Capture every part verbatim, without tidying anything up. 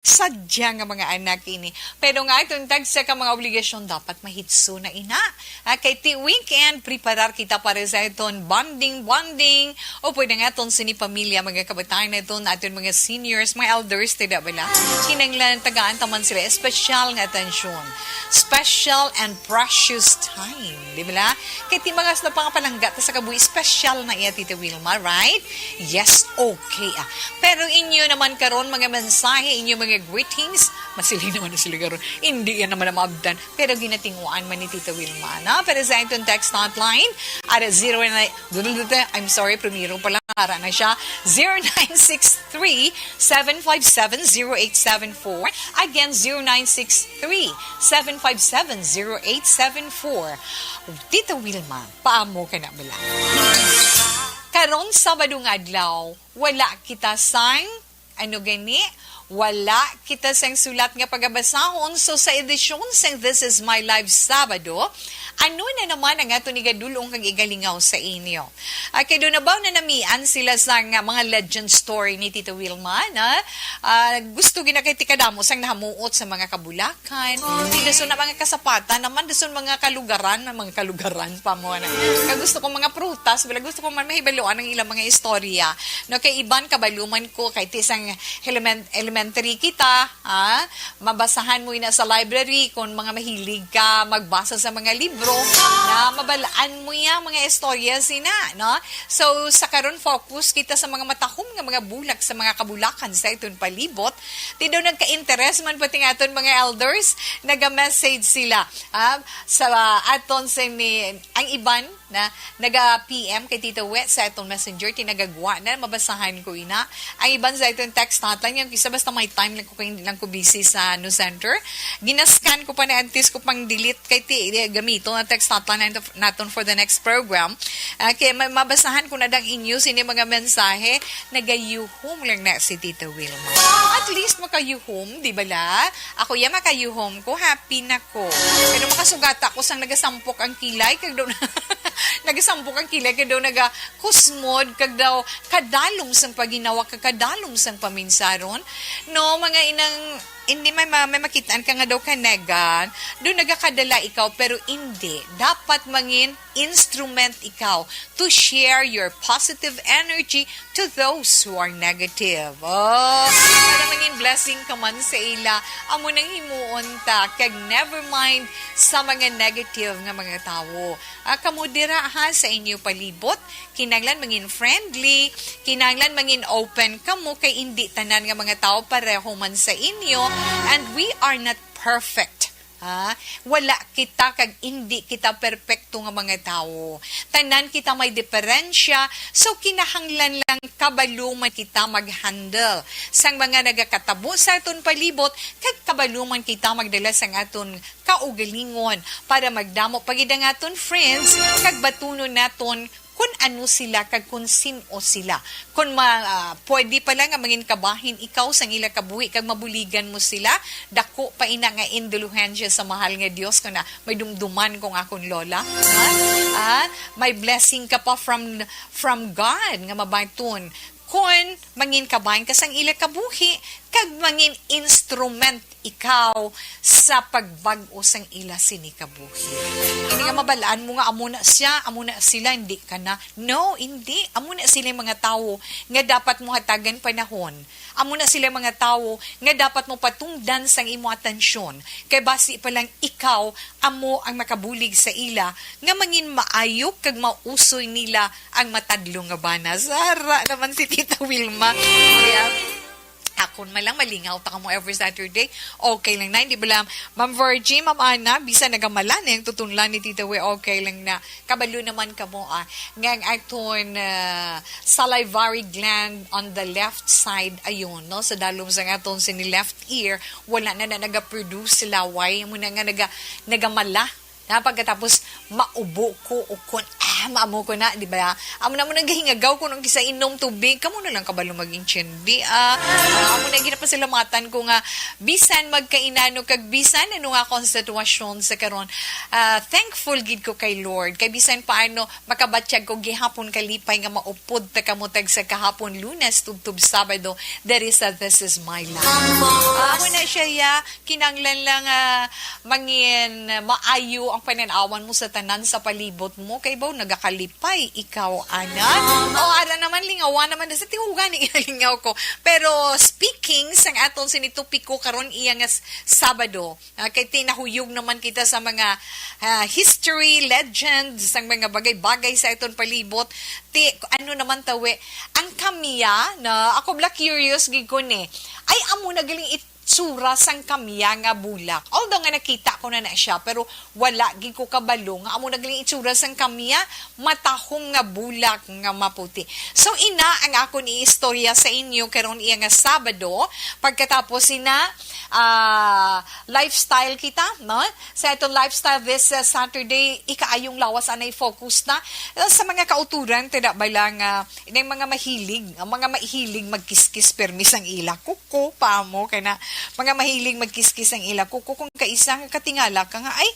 Sadya nga mga anak ini. Pero nga itong tagsa ka mga obligasyon dapat mahitso na ina. Ah, kay ti weekend, preparar kita para sa iton bonding, bonding. O pwede nga iton sini pamilya, mga kabataan na iton, aton mga seniors, mga elders, tida bala? Kinanglan tagaan taman sila espesyal nga atensyon. Special and precious time. Di bala? Kay ti mga sa pangapalangga ta sa kabuhi, special na iya, Tita Wilma, right? Yes, okay. Ah. Pero inyo naman karon mga mensahe, inyo mga greetings, masiling naman na sila karon. Hindi yan naman ang maabdan. Pero ginatinguan man ni Tita Wilma, na? Pero sa itong text hotline, at zero nine, I'm sorry, primero pa lang, ara na siya, zero nine six three, seven five seven, zero eight seven four. Again, zero nine six three, seven five seven, zero eight seven four. Tita Wilma, paamo ka na bala? Karon Sabado nga adlaw, wala kita sang, ano gani? Wala kita sang sulat nga pagabasahon. So, sa edisyon sang This Is My Life Sabado, ano na naman ang aton igadulong kag igalingaw sa inyo? Ah, kay do nabaw na namian sila sa nga mga legend story ni Tita Wilma, na, ah, gusto gina kay tikadamo sang nahamuot sa mga kabulakan. Di dason na mga kasapatan naman, dason mga kalugaran, na mga kalugaran pa mo na. Kay gusto ko mga prutas, wala, gusto ko man mahibaluan ang ilang mga istorya. No, kay iban kabaluman ko, kay ti sang elemen-, elementary kita, ha? Mabasahan mo ina sa library kung mga mahilig ka magbasa sa mga libro, na mabalaan mo ya mga istorya sina, no? So, sa karon, focus kita sa mga matahom nga mga bulak sa mga kabulakan sa iton palibot. Ti daw nagka-interes man pati nga aton mga elders, naga-message sila, ah, sa aton sini, ang iban na naga-P M kay Tita Wet sa aton messenger, ti nagagwa na, mabasahan ko ina. Ang iban sa aton text hotline, yung isa basta may time lang ko kay hindi lang ko busy sa news center. Ginascan ko pa ni antes ko pang delete kay ti, eh, gamito ang text hotline nato-, naton for the next program. Ah, kay ma-, mabasahan ko na dang inyo sini mga mensahe, nagayuhom lang na si Tita Wilma. At least makayuhom, di ba la? Ako ya makayuhom ko, happy na ko. Pero makasugata ko sang nagasampok ang kilay, kag daw nagasampok ang kilay, kag daw nagakusmod, kag daw kadalom sang paginawa, kag kadalom sang paminsaron. No, mga inang, hindi may ma-, may makitaan ka nga daw kanegan, daw nagakadala ikaw, pero hindi. Dapat mangin instrument ikaw to share your positive energy to those who are negative. Oh, para mangin blessing ka man sa ila, amo nang himuon ta, kag never mind sa mga negative nga mga tawo. Ah, kamo dira ha, sa inyo palibot, kinahanglan mangin friendly, kinahanglan mangin open kamo, kay indi tanan nga mga tawo pareho man sa inyo, and we are not perfect. Ha? Wala kita kag indi kita perpekto nga mga tawo. Tanan kita may diferensya, so kinahanglan lang kabalo man kita mag-handle sang mga nagakatabo sa aton palibot, kag kabalo man kita magdala sang aton kaugalingon para magdamo pa gid ang aton friends, kag batunon naton kun ano sila kag kun sin-o sila. Kun ma-, ah, pwede pala nga mangin kabahin ikaw sang ila kabuhi kag mabuligan mo sila, dako pa ina nga indulhensya sa mahal nga Dios, kun na may dumduman kong akon lola. Ha? Ah, may blessing ka pa from, from God nga mabaton. Kun mangin kabahin ka sang ila kabuhi, kag mangin instrument ikaw sa pagbag-o sang ila sini kabuhi. Hindi nga mabalaan mo nga amo na siya, amo na sila, hindi ka na. No, hindi. Amo na sila mga tawo nga dapat mo hatagan panahon. Amo na sila mga tawo nga dapat mo patungdan sang imo atensyon. Kay basi pa lang ikaw amo ang makabulig sa ila nga mangin maayo kag mausoy nila ang matadlong nga bana. Sara naman si Tita Wilma. Kaya, akon man lang, malingaw ta kamo every Saturday. Okay lang na, hindi bala, Ma'am Virgie, Ma'am Ana, bisan nagamala na yung tutunlan ni Tita Wi, okay lang na. Kabalo naman kamo, ah, nga ang aton, ah, salivary gland on the left side, ayun, no? Sa dalom sa aton sini left ear, wala na na nagaproduce laway, mo na nga naga-, nagamala. Na pagkatapos, maubo ko o kun, Ah, maamo ko na, di ba? Amo na mo nang gahingagaw ko nung kisa inom tubig. Kamo na lang kabalo mag-intindi. Ah, ah, amo na ginapasalamatan ko nga bisan magkainano kag bisan ano nga akong sitwasyon sa karon. Ah, thankful gid ko kay Lord. Kay bisan paano makabatyag ko gihapon kalipay nga maupod ta kamo tag sa kahapon Lunes tubtob Sabado diri sa This Is My Life. Amo na siya ya, kinanglan lang ah, mangin maayo ang pananawan mo sa tanan sa palibot mo kay baw nagakalipay ikaw ana. O ara naman lingawan naman na sa tihugan ni lingaw ko. Pero speaking sang aton sini topiko karon iya nga s- Sabado, ah, kay tinahuyog naman kita sa mga ah, history, legend, sang mga bagay-bagay sa aton palibot. Ti ano naman tawi ang kamya na ako bla curious gid ko ni. Ay amo na galing itsura sang kamya nga bulak. Although nga nakita ko na na siya, pero wala gid ko kabalo nga amo na galing itsura sang kamya, matahom nga bulak nga maputi. So ina ang akon iistorya sa inyo karon iya nga Sabado, pagkatapos ina ah, lifestyle kita, no? Sa aton lifestyle this uh, Saturday, ikaayong lawas anay focus na uh, sa mga kauturan, tada bala nga inang mga mahilig, ang mga mahilig magkiskis permi sang ila kuko pa mo kay na mga mahilig magkiskis ang ila kuko kung kaisa nga katingala ka nga ay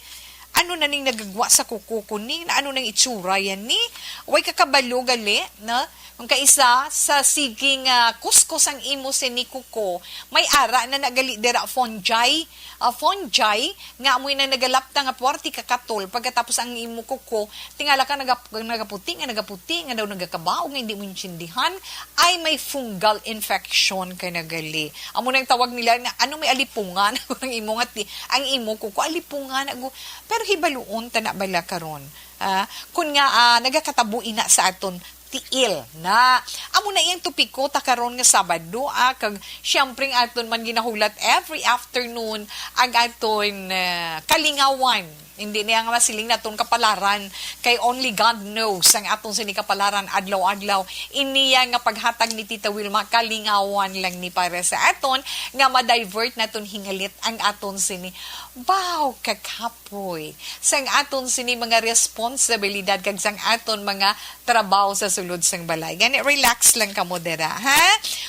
ano na ning nagagwa sa kuko ko ni ano nang itsura yan ni way ka kabalo gali na ang kaisa sa sige nga kuskos ang imo sini kuko may ara na nagali dira fungi ah, fungi nga amoy nang nagalapta nga puwerte ka katol pagkatapos ang imo kuko tingala ka nagap- nagaputi nga nagaputi nga daw nagakabaog nga hindi mo intindihan ay may fungal infection ka nagali amo nang tawag nila na ano may alipungan ang imo nga ti ang imo kuko alipungan ago pero hibaluon ta na bala karon ah, kun nga ah, nagakatabo ina sa aton tiil na amo na iyang topiko ta karon nga Sabado ah, kag siyempre ang aton man ginahulat every afternoon ang aton ah, kalingawan hindi niya nga masiling naton kapalaran kay only God knows ang aton sini kapalaran adlaw-adlaw iniya nga paghatag ni Tita Wilma kalingawan lang ni para sa aton nga ma-divert naton hingalit ang aton sini baw kakap Hoy, sang aton sini mga responsibilidad kag sang aton mga trabaho sa sulod sang balay. Gani, relax lang kamo dira, ha?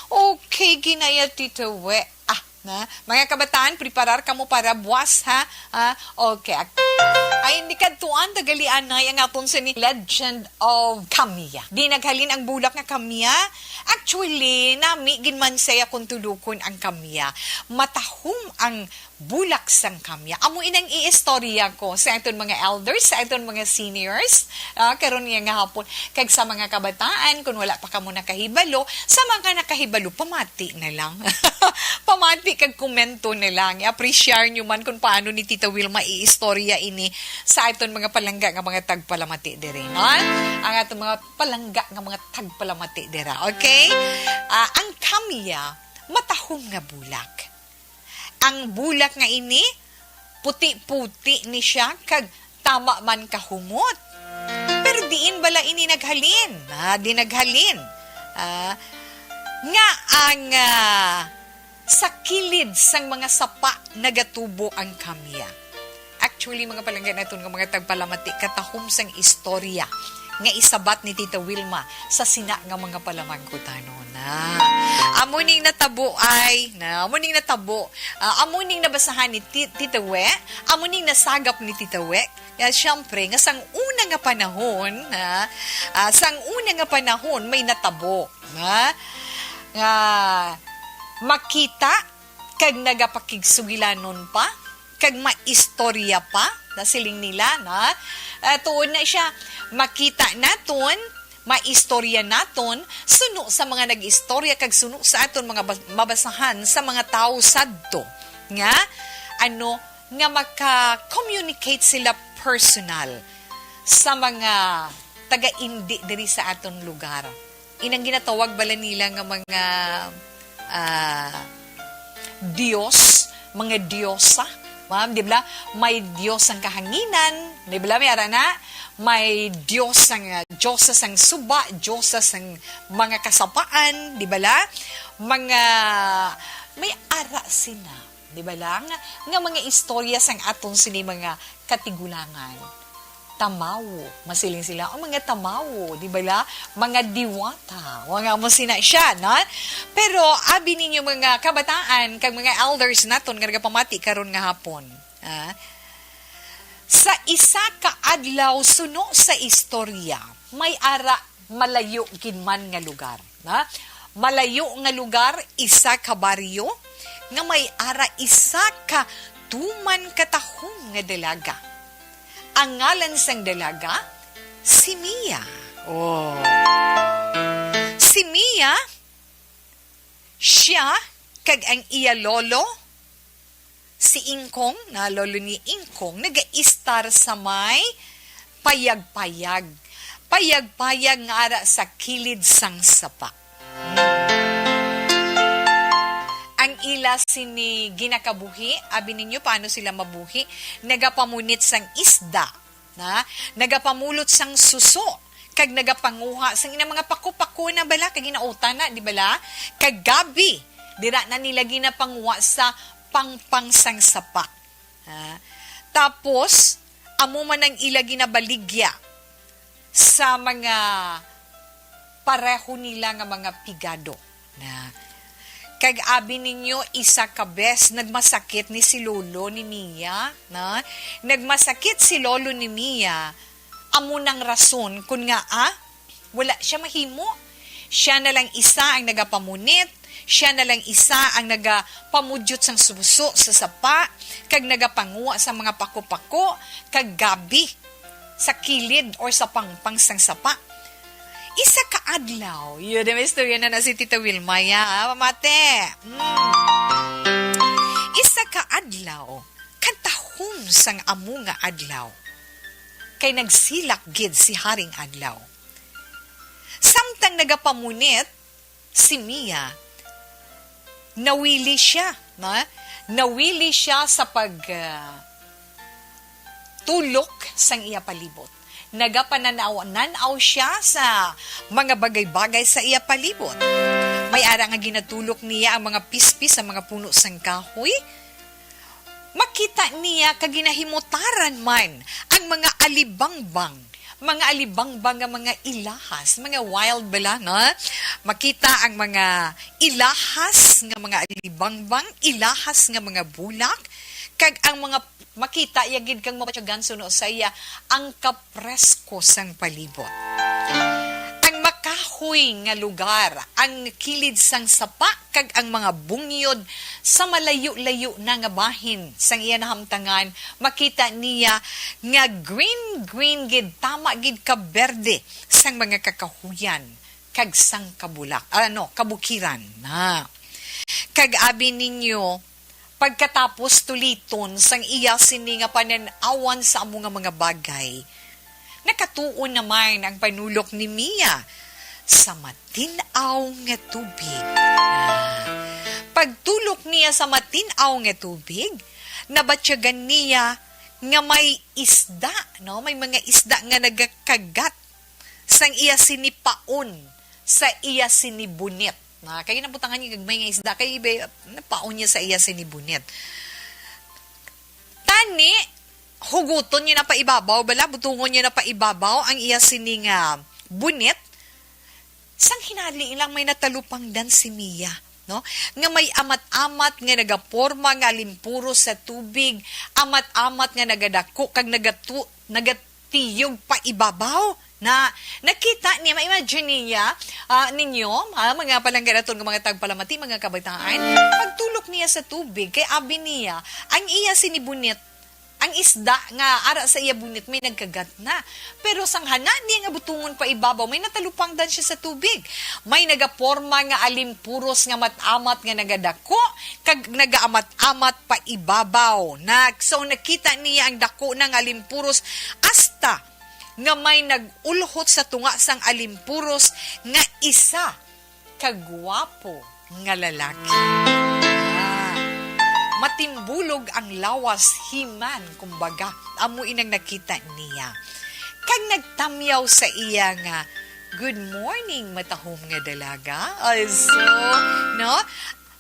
Okay, ginaya Tito We. Ah, na, mga kabataan, preparar kamo para buwas, ha? Ah, okay. Ak- Ay, hindi kadtuan, tagalianay ang aton sini Legend of Kamiya. Di naghalin ang bulak nga Kamiya. Actually, nami gid man saya kung tulukon ang Kamiya. Matahom ang bulak sang kamya. Amo inang iistorya ko sa aton mga elders, sa aton mga seniors, ah, karon niya nga hapon, kag sa mga kabataan, kung wala pa kamo nakahibalo, sa mga nakahibalo, pamati na lang. Pamati kag komento na lang. I-appreciate nyo man kung paano ni Tita Wilma iistorya ini sa aton mga palangga nga mga tagpalamati diri, no? Ang aton mga palangga nga mga tagpalamati dira, okay? Ah, ang kamya, matahom nga bulak. Ang bulak nga ini, puti-puti ni siya kag tama man kahumot. Pero diin bala ini naghalin? Ah, di naghalin. Ah, nga ang ah, sa kilid sang mga sapa nagatubo ang kamya. Actually, mga palangga naton nga mga tagpalamati, katahom sang istorya nga isabat ni Tita Wilma sa sina nga mga palamangkutanon. Ah, amo ning natabo ay, na, amo ning natabo, ah, amo ning nabasahan ni Ti- Tita We, amo ning nasagap ni Tita We. Ya, siyempre, nga sang una nga panahon, na, ah, sang una nga panahon may natabo, na, nga makita kag nagapakigsugilanon pa, kag maistorya pa, nasiling nila, na, ah, tuod na siya, makita naton, maistorya naton, suno sa mga nag-istorya, kag suno sa aton mga bas- mabasahan sa mga tawo sadto, nga, ano, nga maka-communicate sila personal sa mga taga-indi diri sa aton lugar. Inang ginatawag bala nila nga mga ah, Dios, mga diyosa. Ma'am, di ba? May Dios ang kahanginan, di ba? May ara na, may Dios ang ah, diyosa sang suba, diyosa sang mga kasapaan, di ba? Mga may ara sina, di ba lang? Nga mga istorya sang aton sini mga katigulangan. tamawo. Masiling sila, "Oh, mga tamawo, di bala? Mga diwata." Wa nga mo sina siya, na? Pero abi ninyo, mga kabataan, kag mga elders naton nga nagapamati karon nga hapon, ah, sa isa ka adlaw suno sa istorya, may ara malayo gid man nga lugar, na? Malayo nga lugar, isa ka baryo, nga may ara isa ka tuman katahom nga dalaga. Ang ngalan sang dalaga, si Mia. Oh. Si Mia, siya kag ang iya lolo, si Ingkong, na lolo ni Ingkong, nagaistar sa may payag-payag. Payag-payag nga ara sa kilid sang sapa. Ang ila sini ginakabuhi, abi ninyo paano sila mabuhi? Nagapamunit sang isda, na? Nagapamulot sang suso, kag nagapanguha sang ina mga pako-pako na bala, kag ginautan na, di bala? Kag gabi, dira na nila ginapanguha sa pangpang sang sapa. Ha? Tapos, amo man ang ila ginabaligya sa mga pareho nila nga mga pigado. Na, kag abi ninyo, isa ka bes, nagmasakit ni si lolo ni Mia, na? Nagmasakit si lolo ni Mia, amo nang rason kun nga, ah, wala siya mahimo. Siya na lang isa ang nagapamunit, siya na lang isa ang nagapamudyot sang suso sa sapa, kag nagapanguha sa mga pako-pako, kag gabi sa kilid or sa pangpang sang sapa. Isa ka adlaw, yun ang istorya na na si Tita Wilma, ya, ah, pamati. Mm. Isa ka adlaw, katahom sang amo nga adlaw, kay nagsilak gid si Haring Adlaw. Samtang nagapamunit si Mia, nawili siya, na? Nawili siya sa pag, ah, tulok sang iya palibot. Nagapananaw-nanaw siya sa mga bagay-bagay sa iya palibot. May ara nga ginatulok niya ang mga pispis sa mga puno sang kahoy. Makita niya kag ginahimutaran man ang mga alibangbang, mga alibangbang nga mga ilahas, mga wild bala, no? Makita ang mga ilahas nga mga alibangbang, ilahas nga mga bulak, kag ang mga makita ya gid kang mabatyagan suno sa iya ang kapresko sang palibot. Ang makahoy nga lugar, ang kilid sang sapa, kag ang mga bungyod sa malayo-layo na nga bahin sang iya nahamtangan, makita niya nga green-green gid, tama gid ka berde sang mga kakahuyan kag sang kabulak, ano, kabukiran na. Kag abi ninyo, pagkatapos tuliton sang iya sini nga panan-awan sa amo nga mga bagay, nakatuon naman ang panulok ni Mia sa matin-aw nga tubig. Ah, pagtulok niya sa matin-aw nga tubig, nabatyagan niya nga may isda, no? May mga isda nga nagakagat sang iya sini paon, sa iya sini bunit. Na, kay nabutangan niya gagmay nga isda, kay ibe, napaon niya sa iya sini bunit. Tani, huguton niya na pa ibabaw, bala, butungon niya na pa ibabaw ang iya sini nga bunit. Sang hinali lang may natalupangdan si Mia, no? Nga may amat-amat nga nagaporma nga alimpuros sa tubig, amat-amat nga nagadako kag nagatu-, nagatiyog pa ibabaw. Na, nakita niya, ma-imagine niya, ah, ninyo, ah, mga palangga naton nga mga tagpalamati, mga kabataan, pagtulok niya sa tubig, kay abi niya, ang iya sini bunit, ang isda nga ara sa iya bunit may nagkagat na. Pero sang hana niya nga butungon pa ibabaw, may natalupangdan siya sa tubig. May nagaporma nga alimpuros nga mat-amat nga nagadako, kag nagaamat-amat pa ibabaw. Na, so nakita niya ang dako na nga alimpuros, hasta nga may nag-ulhot sa tunga sang alimpuros nga isa ka gwapo nga lalaki. Ah, matimbulog ang lawas, himan, kumbaga, amo inang nakita niya. Kag nagtamyaw sa iya nga, "Good morning, matahom nga dalaga." Ay, so, no?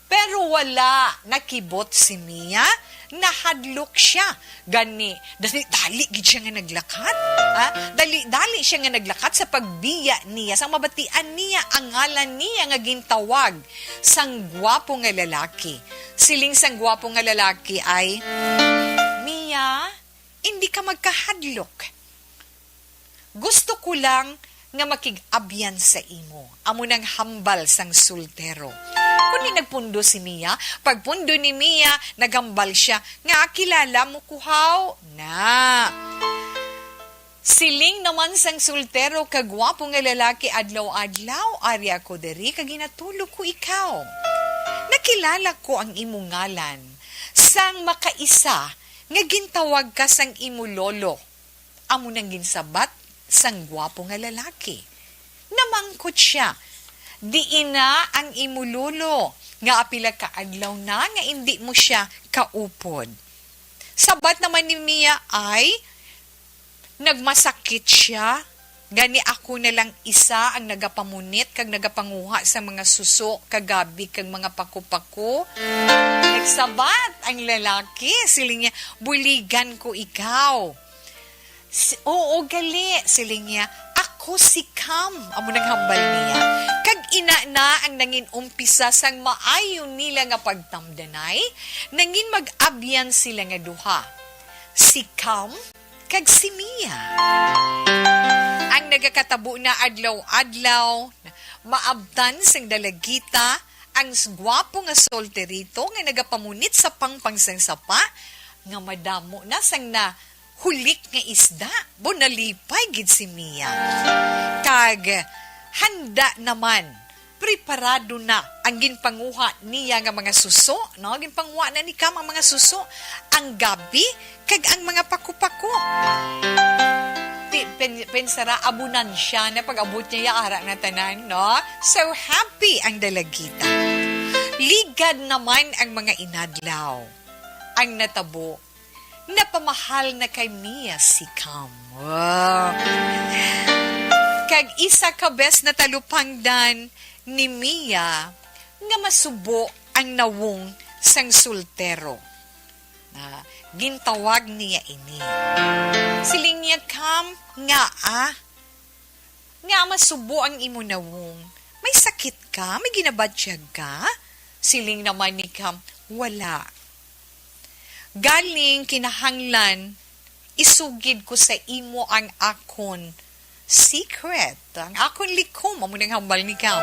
Pero wala nakibot si Mia, nahadlok siya. Gani, dali-dali gid siya nga naglakat. Ah, dali-dali siya nga naglakat sa pagbiya niya, sang mabatian niya ang ngalan niya nga gintawag sang gwapo nga lalaki. Siling sang gwapo nga lalaki ay, "Mia, hindi ka magkahadlok. Gusto ko lang nga makig-abyan sa imo," amo nang hambal sang soltero. Kundi nagpundo si Mia. Pagpundo ni Mia, naghambal sia nga, "Kilala mo ko, haw?" Na. Siling naman sang soltero ka gwapo nga lalaki adlaw-adlaw, "Ari ako diri kag ginatulog ko ikaw. Nakilala ko ang imo ngalan sang makaisa nga gintawag ka sang imo lolo." Amo nang ginsabat sang gwapo nga lalaki. Namangkot sia, "Diin na ang imo lolo, nga apila ka adlaw na nga indi mo sia kaupod?" Sabat naman ni Mia ay, "Nagmasakit sia, gani ako na lang isa ang nagapamunit kag nagapanguha sa mga suso kagabi kag mga paku-paku." Nagsabat ang lalaki, siling niya, "Buligan ko ikaw." "S-, oo, gali," siling niya, "ako si Cam," amo nang hambal niya. Kag ina na ang nangin umpisa sang maayo nila nga pagtamdanay, nangin mag-abyan sila nga duha, si Cam kag si Mia. Ang nagakatabo na adlaw-adlaw, maabtan sang dalagita ang s-, gwapo nga solterito nga nagapamunit sa pangpang sang sapa, nga madamo na sang nahulik nga isda. Bo, nalipay gid si Mia. Kag handa naman, preparado na ang ginpanguha niya nga mga suso, no? Ginpanguha na ni Cam ang mga suso, ang gabi, kag ang mga paku-paku. Ti-, pen-, pensara, abunansya na pag-abot niya, ya, ara na tanan, no? So happy ang dalagita. Ligad naman ang mga inadlaw. Ang natabo, napamahal na kay Mia si Cam. Wow. Kag isa ka bes natalupangdan ni Mia nga masubo ang nawong sang soltero. Ah, gintawag niya ini. Siling niya, "Cam, ngaa? Ngaa masubo ang imo nawong? May sakit ka? May ginabatyag ka?" Siling naman ni Cam, "Wala. Galing kinahanglan isugid ko sa imo ang akon secret, ang akon likom," amo nang hambal ni Cam.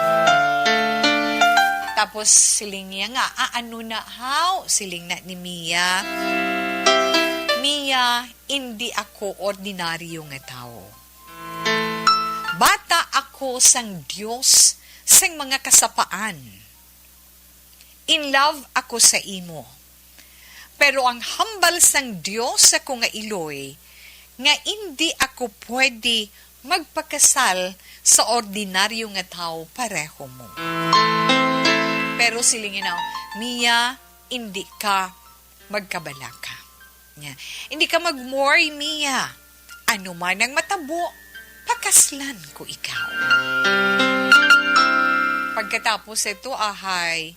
Tapos siling niya nga, "Ah, ano na, haw?" Siling na ni Mia, "Mia, indi ako ordinaryo nga tawo. Bata ako sang Dios sang mga kasapaan. In love ako sa imo. Pero ang hambal sang Dios sa ko nga iloy, nga indi ako pwede magpakasal sa ordinaryo nga tawo pareho mo." Pero siling niya, "Mia, indi ka magkabalaka. Nya, indi ka mag-worry, Mia. Ano man ang matabo, pakaslan ko ikaw." Pagkatapos ito, ahay,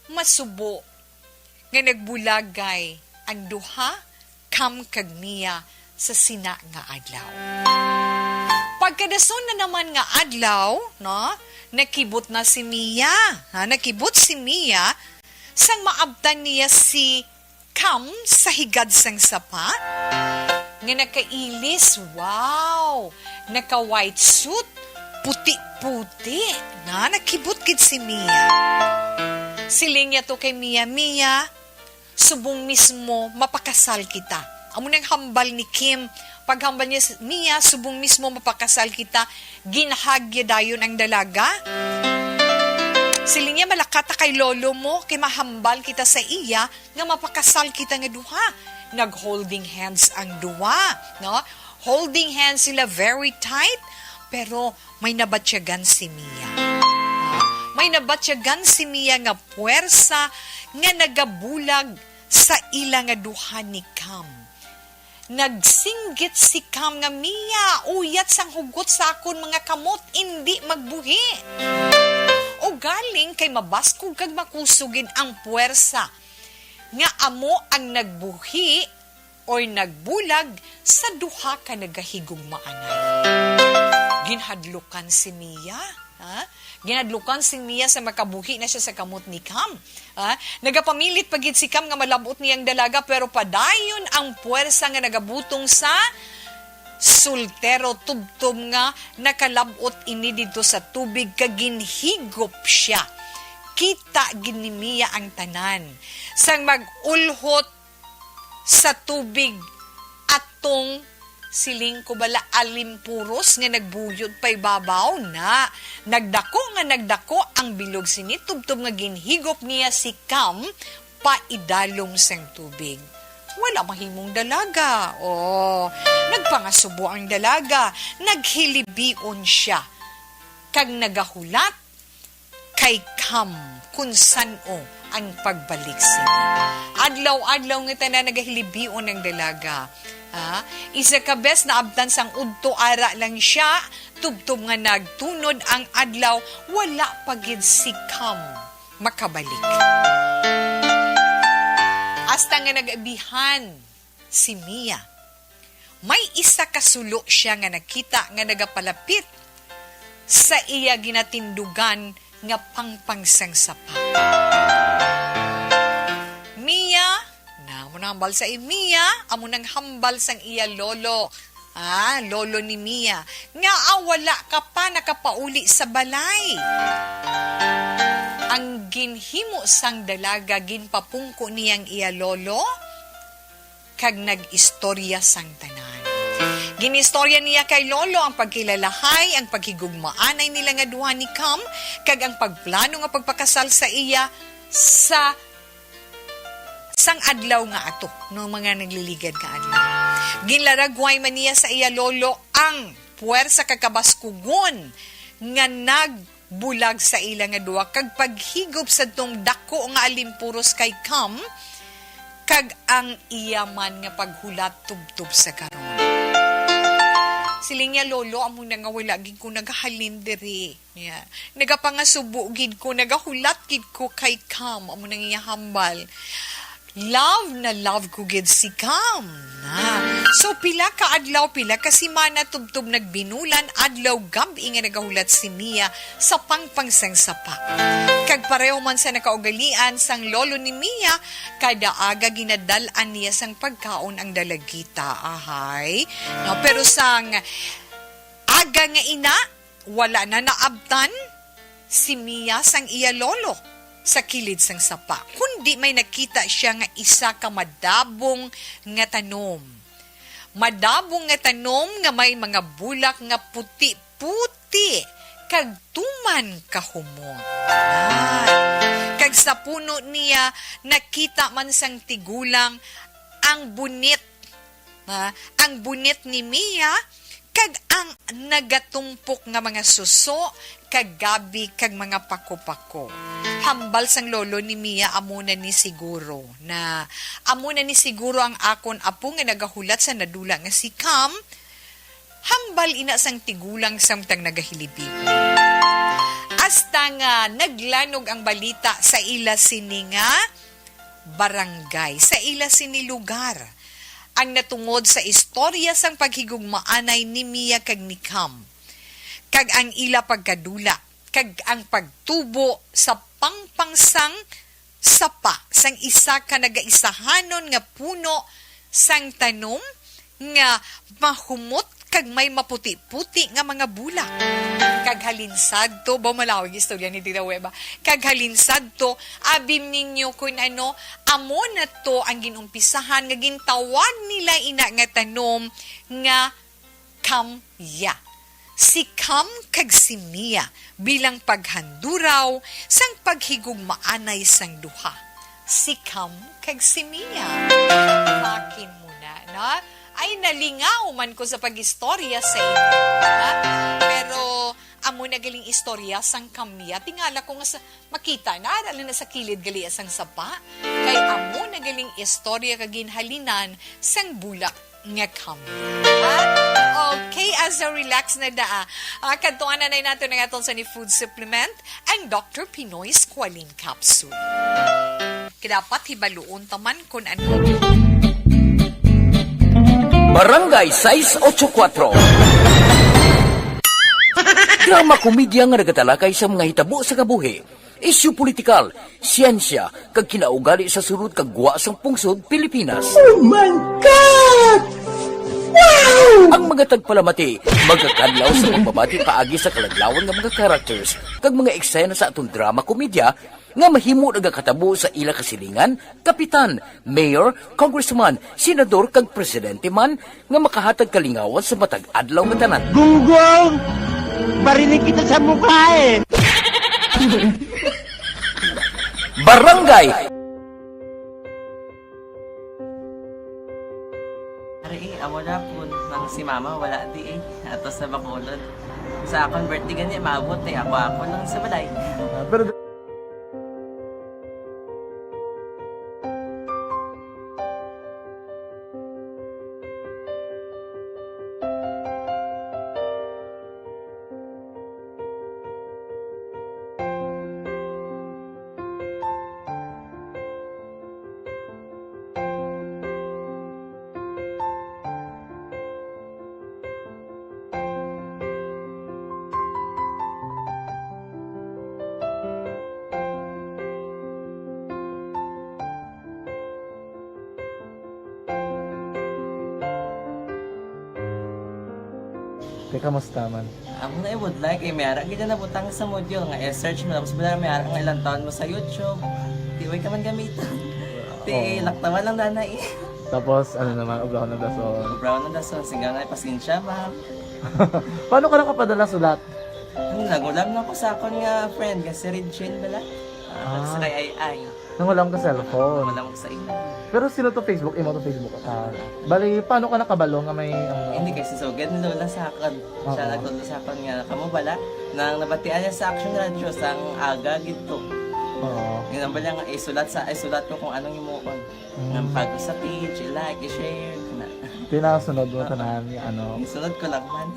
masubo nga nagbulagay ang duha, Cam kag Mia, sa sina nga adlaw. Pagkadason na naman nga adlaw, no, nakibot na si Mia, ha, nakibot si Mia sang maabtan niya si Cam sa higad sang sapa nga nakailis. Wow! Naka-white suit, puti-puti. Na, nakibot gid si Mia. Siling niya to kay Mia, "Mia, subong mismo mapakasal kita." Amo nang hambal ni Kim. Paghambal niya, "Mia, subong mismo mapakasal kita," ginhagya dayon ang dalaga. Siling niya, "Malakat ta kay lolo mo, kay mahambal kita sa iya nga mapakasal kita nga duha." Nag-holding hands ang duha, no? Holding hands sila very tight, pero may nabatyagan si Mia. May nabatyagan si Mia nga puwersa nga nagabulag sa ila nga duha ni Cam. Nagsinggit si Cam nga, "Mia, uyat sang hugot sa akon mga kamot, indi magbuhi." ugaling kay mabaskog kag makusog gid ang puwersa nga amo ang nagbuhi or nagbulag sa duha ka nagahigugmaanay. Ginhadlukan si Mia, ha? Ginhadlukan si Mia sa makabuhi na siya sa kamot ni Cam. Ha? Nagapamilit pa gid si Cam nga malab-ot niya ang dalaga, pero padayon ang puwersa nga nagabutong sa soltero, tubtob nga nakalab-ot ini didto sa tubig kag ginhigop siya. Kita gid ni Mia ang tanan. Sang mag-ulhot sa tubig atong, siling ko bala, alimpuros nga nagbuyod paibabaw na. Nagdako nga nagdako ang bilog sini tubtob nga ginhigop niya si Cam paidalom sang tubig. Wala mahimong dalaga. Oh, nagpangasubo ang dalaga. Naghilibion siya kag nagahulat kay Cam kun san-o ang pagbalik sini. Adlaw-adlaw nga tanan nagahilibion ang dalaga. Ha? Isa ka bes naabtan sang udto ara lang siya, tubtob nga nagtunod ang adlaw, wala pa gid si Cam makabalik. Hasta nga nag-abihan si Mia. May isa ka sulo siya nga nakita nga nagapalapit sa iya ginatindugan nga pangpang sang sapa. Mia, na amo nang hambal sa i-, Mia, amo nang hambal sang iya lolo. Ah, lolo ni Mia, nga, ah, wala ka pa nakapauli sa balay. Ang ginhimo sang dalaga, ginpapungko niya ang iya lolo, kag nag-istorya sang tanan. Ginistorya niya kay Lolo ang pagkilalahay, ang paghigugmaanay nila nga duha ni Cam, kag ang pagplano nga pagpakasal sa iya sa sang adlaw nga ato, no, mga nagliligad nga adlaw. Ginlaragway man niya sa iya lolo ang puwersa kag kabaskugon nga nagbulag sa ila nga duha, kag paghigop sadtong dako nga alimpuros kay Cam, kag ang iya man nga paghulat tubtob sa karon. Siling niya, "Lolo, amo na nga wala gid ko naghalin diri." Yeah. "Nagapangasubo gid ko, nagahulat gid ko kay Cam," amo nang iya hambal. "Love na love ko gid si Cam." Na. So, pila ka adlaw, pila ka semana, tubtob nagbinulan, adlaw, gab-i nga nagahulat si Mia sa pangpang sang sapa. Kag pareho man sa nakaugalian sang lolo ni Mia, kada aga ginadal-an niya sang pagkaon ang dalagita. Ahay. No, pero sang aga nga ina, wala na naabtan si Mia sang iya lolo sa kilid sang sapa, kundi may nakita siya nga isa ka madabong nga tanom. Madabong nga tanom nga may mga bulak nga puti-puti kag tuman kahumot. Ah. Kag sa puno niya nakita man sang tigulang ang bunit, ha, ang bunit ni Mia, kag ang nagatumpok nga mga suso, kag gabi, kag mga pako-pako. Hambal sang lolo ni Mia, "Amo na ni siguro na, amo na ni siguro ang akon apo nga nagahulat sa nadula nga si Cam." Hambal ina sang tigulang samtang nagahilibig. Hasta nga naglanog ang balita sa ila sini nga barangay, sa ila sini lugar, ang natungod sa istorya sang paghigugmaanay ni Mia kag ni Cam, kag ang ila pagkadula, kag ang pagtubo sa pangpang sang sapa sang isa ka nagaisahanon nga puno sang tanom nga mahumot kag may maputi-puti nga mga bulak. Kag halin sadto, ba, malawig istorya ni Tita Weba. Kag halin sadto, abim ninyo kun ano, amo na to ang ginumpisahan nga gintawag nila ina nga tanom nga Cam-ya. Si Cam kag si Mia bilang paghanduraw sang paghigugmaanay sang duha. Si Cam kag si Mia. Bakin mo na, no? Ay, nalingaw man ko sa pag-istorya sa inyo, ha? Pero amo na galing istorya sang Cam-ya. Tingala ko nga sa, makita na, dali na sa kilid gali sang sapa. Kay amo na galing istorya kag ginhalinan sang bulak nga Cam-ya. Ha? Okay, Aza, relax na daa. Ah, kadtuan na nato na nga sa ni food supplement, ang Doctor Pinoy Squalene Capsule. Kay dapat hibaluon ta man kung ano. Barangay sais ocho kuwatro. Drama komedya nga nagatalakay sa mga hitabo sa kabuhi, isyu politikal, siyensya, kag kinaugali sa sulod kag gwa sang pungsod Pilipinas. Oh my God! Wow! Ang mga tagpalamati magakadlaw sa pagbabati paagi sa kaladlawan nga mga characters kag mga eksena sa aton drama komedya nga mahimo nagakatabo sa ila kasilingan, kapitan, mayor, congressman, senador, kag presidente man nga makahatag kalingawan sa matag adlaw nga tanan. Gunggong! Barinig kita sa mukha eh! Barangay! Ari eh, amo na po nang si mama wala di eh. Ato sa Bacolod. Sa akon birthday gani, maabot eh. Ako-ako lang sa balay. Ah, pero Te, kamusta man? Amo na, I would like, eh, may ara gid na nabutang sa module nga i-search mo, tapos wala, may ara nga ilang taon mo sa YouTube. Di, way ka man gamiton. Ti, Oo. Laktawan lang dana eh. Tapos, ano naman, ubrahon ng dason. Ubrahon ng dason, singgaw na, pasensya, ma'am. Paano ka nakapadala sulat? Ano, nagulam na ko sa akon nga friend, nga si Regine bala. Ah, Ah. Sa kay Ay Ay. Nangulam ka cellphone. Wala mo sa imo. Pero sino to Facebook? Imo to Facebook? Ah, bali, paano ka nakabalo nga may, ano? Hindi, kay si Sugad ni Lola sa akon. Siya Oo. Nagtudlo sa akon nga, kamo bala, nang nabatian niya sa Action Radio, sang aga gid to. Oo. Yun ang bala nga, isulat sa, isulat ko kung anong himuon. Mm. Nga pag sa page, i-like, i-share, kana. Tinasunod mo Oo. Tanan nga, ano? Isunod ko lang man.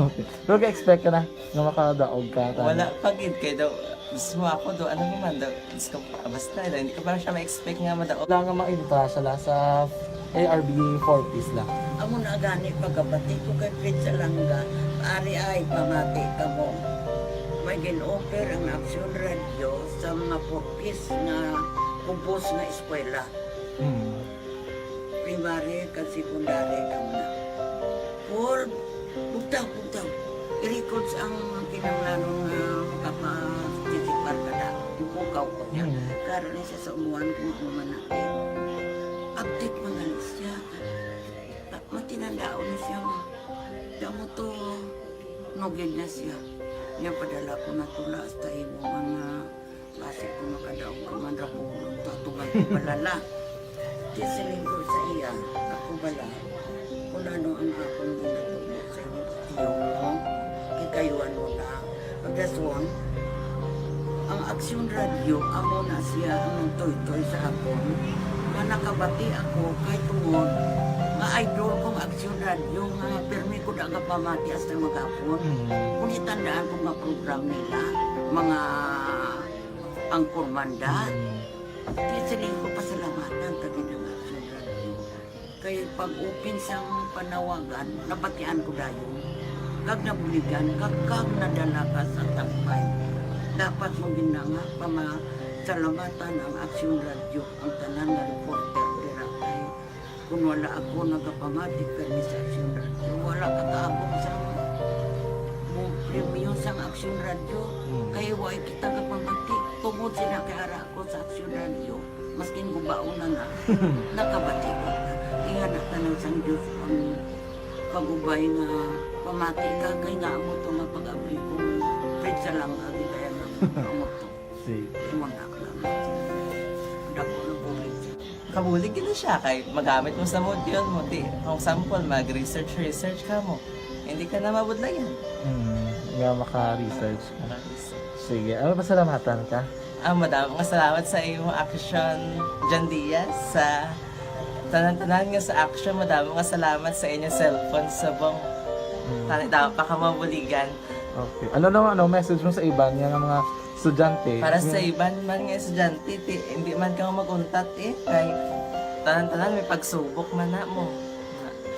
Okay. Pero ka-expect ka na nga makadaog ka, tanan? Wala pa gid, kay daw, mismo ako daw, ano naman daw, Diyos ko, basta, hindi ko pa siya ma-expect nga madaog. Wala nga makita siya la sa A R B four Ps la. Amo na gani pagkabati ko kay Fred Salanga, ari ay pamati kamo. May gin-offer ang Action Radio sa mga four Ps nga kubos nga eskwela. Hmm. Primary kag secondary kamo na. Paul, bugtaw, bugtaw. I-records ang kinahanglanon nga makaparticipar ka na. Ipukaw ko niya. Mm. Karon ni sa umuan kung ano man natin. Update man gani siya. Ta-, matinandaon na siya nga. Damo to, nugid na siya. Niya padala ko na tula hasta imo mga Basi ko makadaog ka man ra ko, tatugan ko bala la. Di siling ko sa iya, ako bala, kung ano ang akong ginatubo sa inyo, tiyo mo, kikayuan mo na. Pagdason, ang Aksyon Radio, amo na siya ang nagtoytoy sa akon, nga nakabati ako kay tungod nga idol kong Aksyon Radio, nga pirmi ko da gapamati hasta maghapon. Mm. Kung itandaan ko nga program nila, mga Ang Kurmanda. Mm. Kaya siling ko pasalamatan ta gid ang Action Radio. Kay pag-open sang panawagan, nabatian ko dayon. Kag nabuligan, kag, kag nadala ka sa tampay. Dapat mo gid na nga pamasalamatan ang Action Radio, ang tanan nga reporter dira kay Kung wala ako nagapamati kay Miss Action Radio, wala ka kaabot sa mo premyo sang Action Radio. Mm. Kay wa kita kapamati. Tungod sila kay ara ako sa Action Radio, maskin gubaon na na, nakabati ko. Ingana ka nang sang Diyos ang pag-ubay nga pamati ka, kay nga mo to nga pag-abli ko, pizza lang, agi kaya nga mo to. Sige. Imo na lang. Dako na bulig. Kabulig gid na siya kay magamit mo sa module mo. Di, kung sample, mag-research, research ka mo. Hindi ka na mabudlayan. Hmm, nga maka-research ka. Maka-research. Sige, ano, pasalamatan ka? Ah, madamo nga salamat sa imo, Action John Diaz, sa tanan-tanan nga sa Action. Madamo nga salamat sa inyo cellphone subong Tani daw pa ka mabuligan. Okay. Ano naman, ano, message mo sa iban nga mga estudyante? Para sa iban man nga estudyante, ti, hindi man ka mag-untat eh. Kay tanan-tanan may pagsubok man na mo.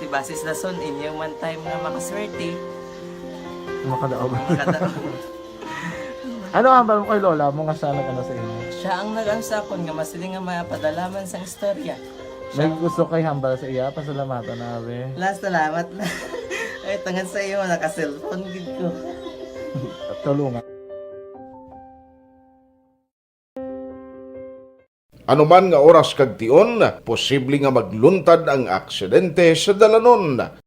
Ti basis dason inyo man time nga makaswerte. Makadaog. Makadaog. Ano ang hambal mo kay lola mo nga siya nag-ano sa inyo? Siya ang nag-ano sa akon nga masiling nga mapadala man sang istorya. May gusto kay hambal sa iya, pasalamatan na, abi. La, salamat na. Ay, tungod sa iyo, naka-cellphone gid ko. Tulungan. Anuman nga oras kag tion, posible nga magluntad ang aksidente sa dalanon.